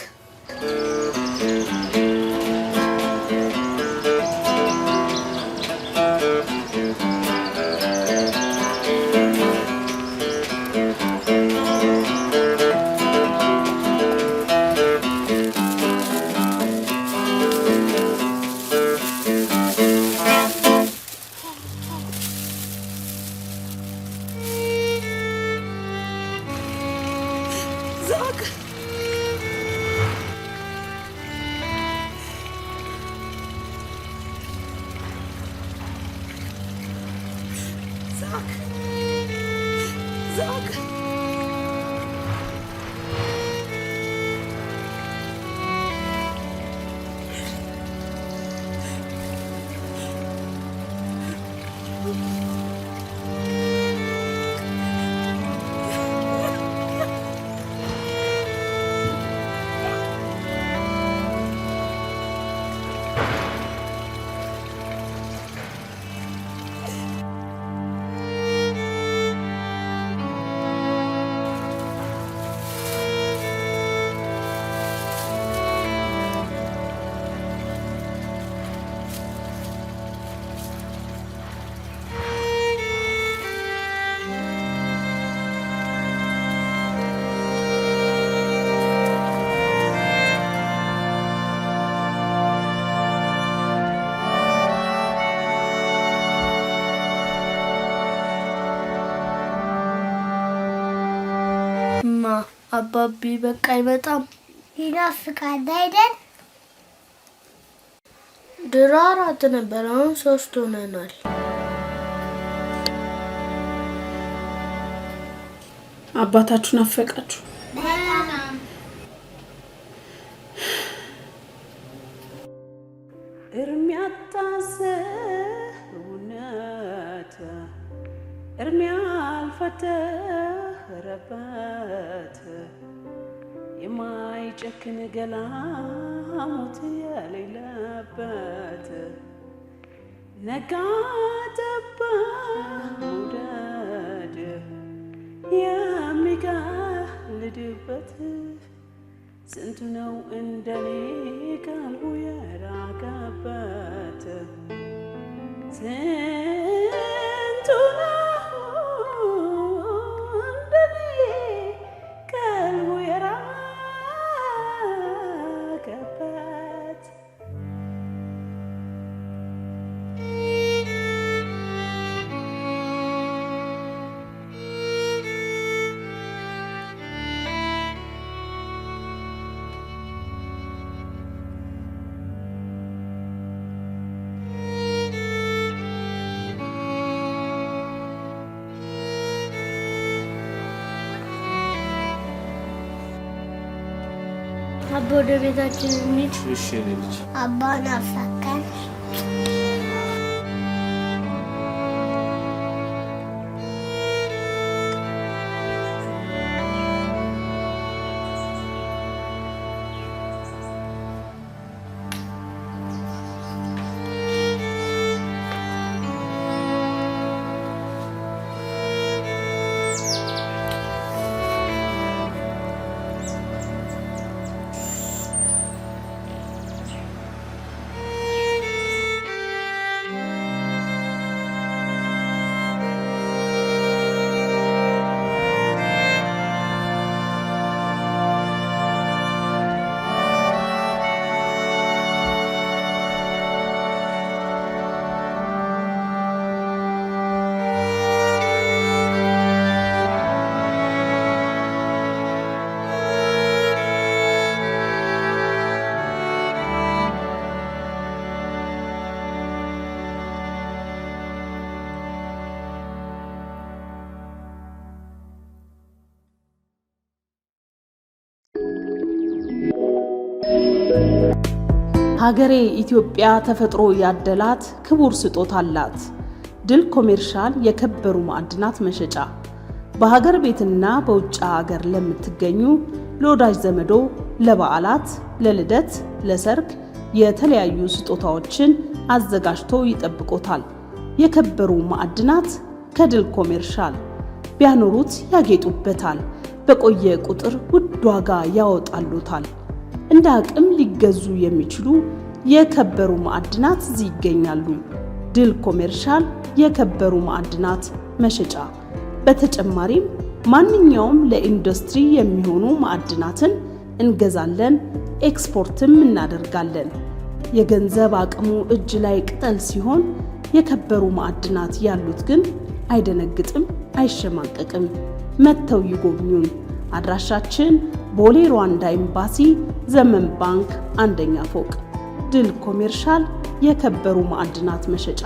ዛክ። ዛክ፣ ዛክ። እማ፣ አባቢ በቃ አይመጣም። ይናፍቃል አይደል? ድሮ አራት ነበር፣ አሁን ሶስት ሆነናል። አባታችሁ ናፈቃችሁ? በጣም። እርም ያጣ ሰውነት፣ እርም ያልፈተረበት፣ የማይጨክን ገላ ሞት የሌለበት፣ ነጋ ጠባ መውደድ የሚቀልድበት፣ ስንቱ ነው እንደኔ ቀልቡ የራቀበት፣ ስንቱ ነው እንደኔ ቀልቡ የራቀበት። አባ፣ ወደ ቤታችን እንሂድ። እሺ የኔ ልጅ። አባ ናፈቀን። ሀገሬ ኢትዮጵያ ተፈጥሮ ያደላት ክቡር ስጦታ አላት። ድል ኮሜርሻል የከበሩ ማዕድናት መሸጫ። በሀገር ቤትና በውጭ ሀገር ለምትገኙ ለወዳጅ ዘመዶ፣ ለበዓላት፣ ለልደት፣ ለሰርግ የተለያዩ ስጦታዎችን አዘጋጅቶ ይጠብቆታል። የከበሩ ማዕድናት ከድል ኮሜርሻል ቢያኖሩት ያጌጡበታል። በቆየ ቁጥር ውድ ዋጋ ያወጣሉታል። እንደ አቅም ሊገዙ የሚችሉ የከበሩ ማዕድናት እዚህ ይገኛሉ። ድል ኮሜርሻል የከበሩ ማዕድናት መሸጫ። በተጨማሪም ማንኛውም ለኢንዱስትሪ የሚሆኑ ማዕድናትን እንገዛለን፣ ኤክስፖርትም እናደርጋለን። የገንዘብ አቅሙ እጅ ላይ ቅጠል ሲሆን የከበሩ ማዕድናት ያሉት ግን አይደነግጥም፣ አይሸማቀቅም። መጥተው ይጎብኙን። አድራሻችን ቦሌ ሩዋንዳ ኤምባሲ ዘመን ባንክ አንደኛ ፎቅ። ድል ኮሜርሻል የከበሩ ማዕድናት መሸጫ።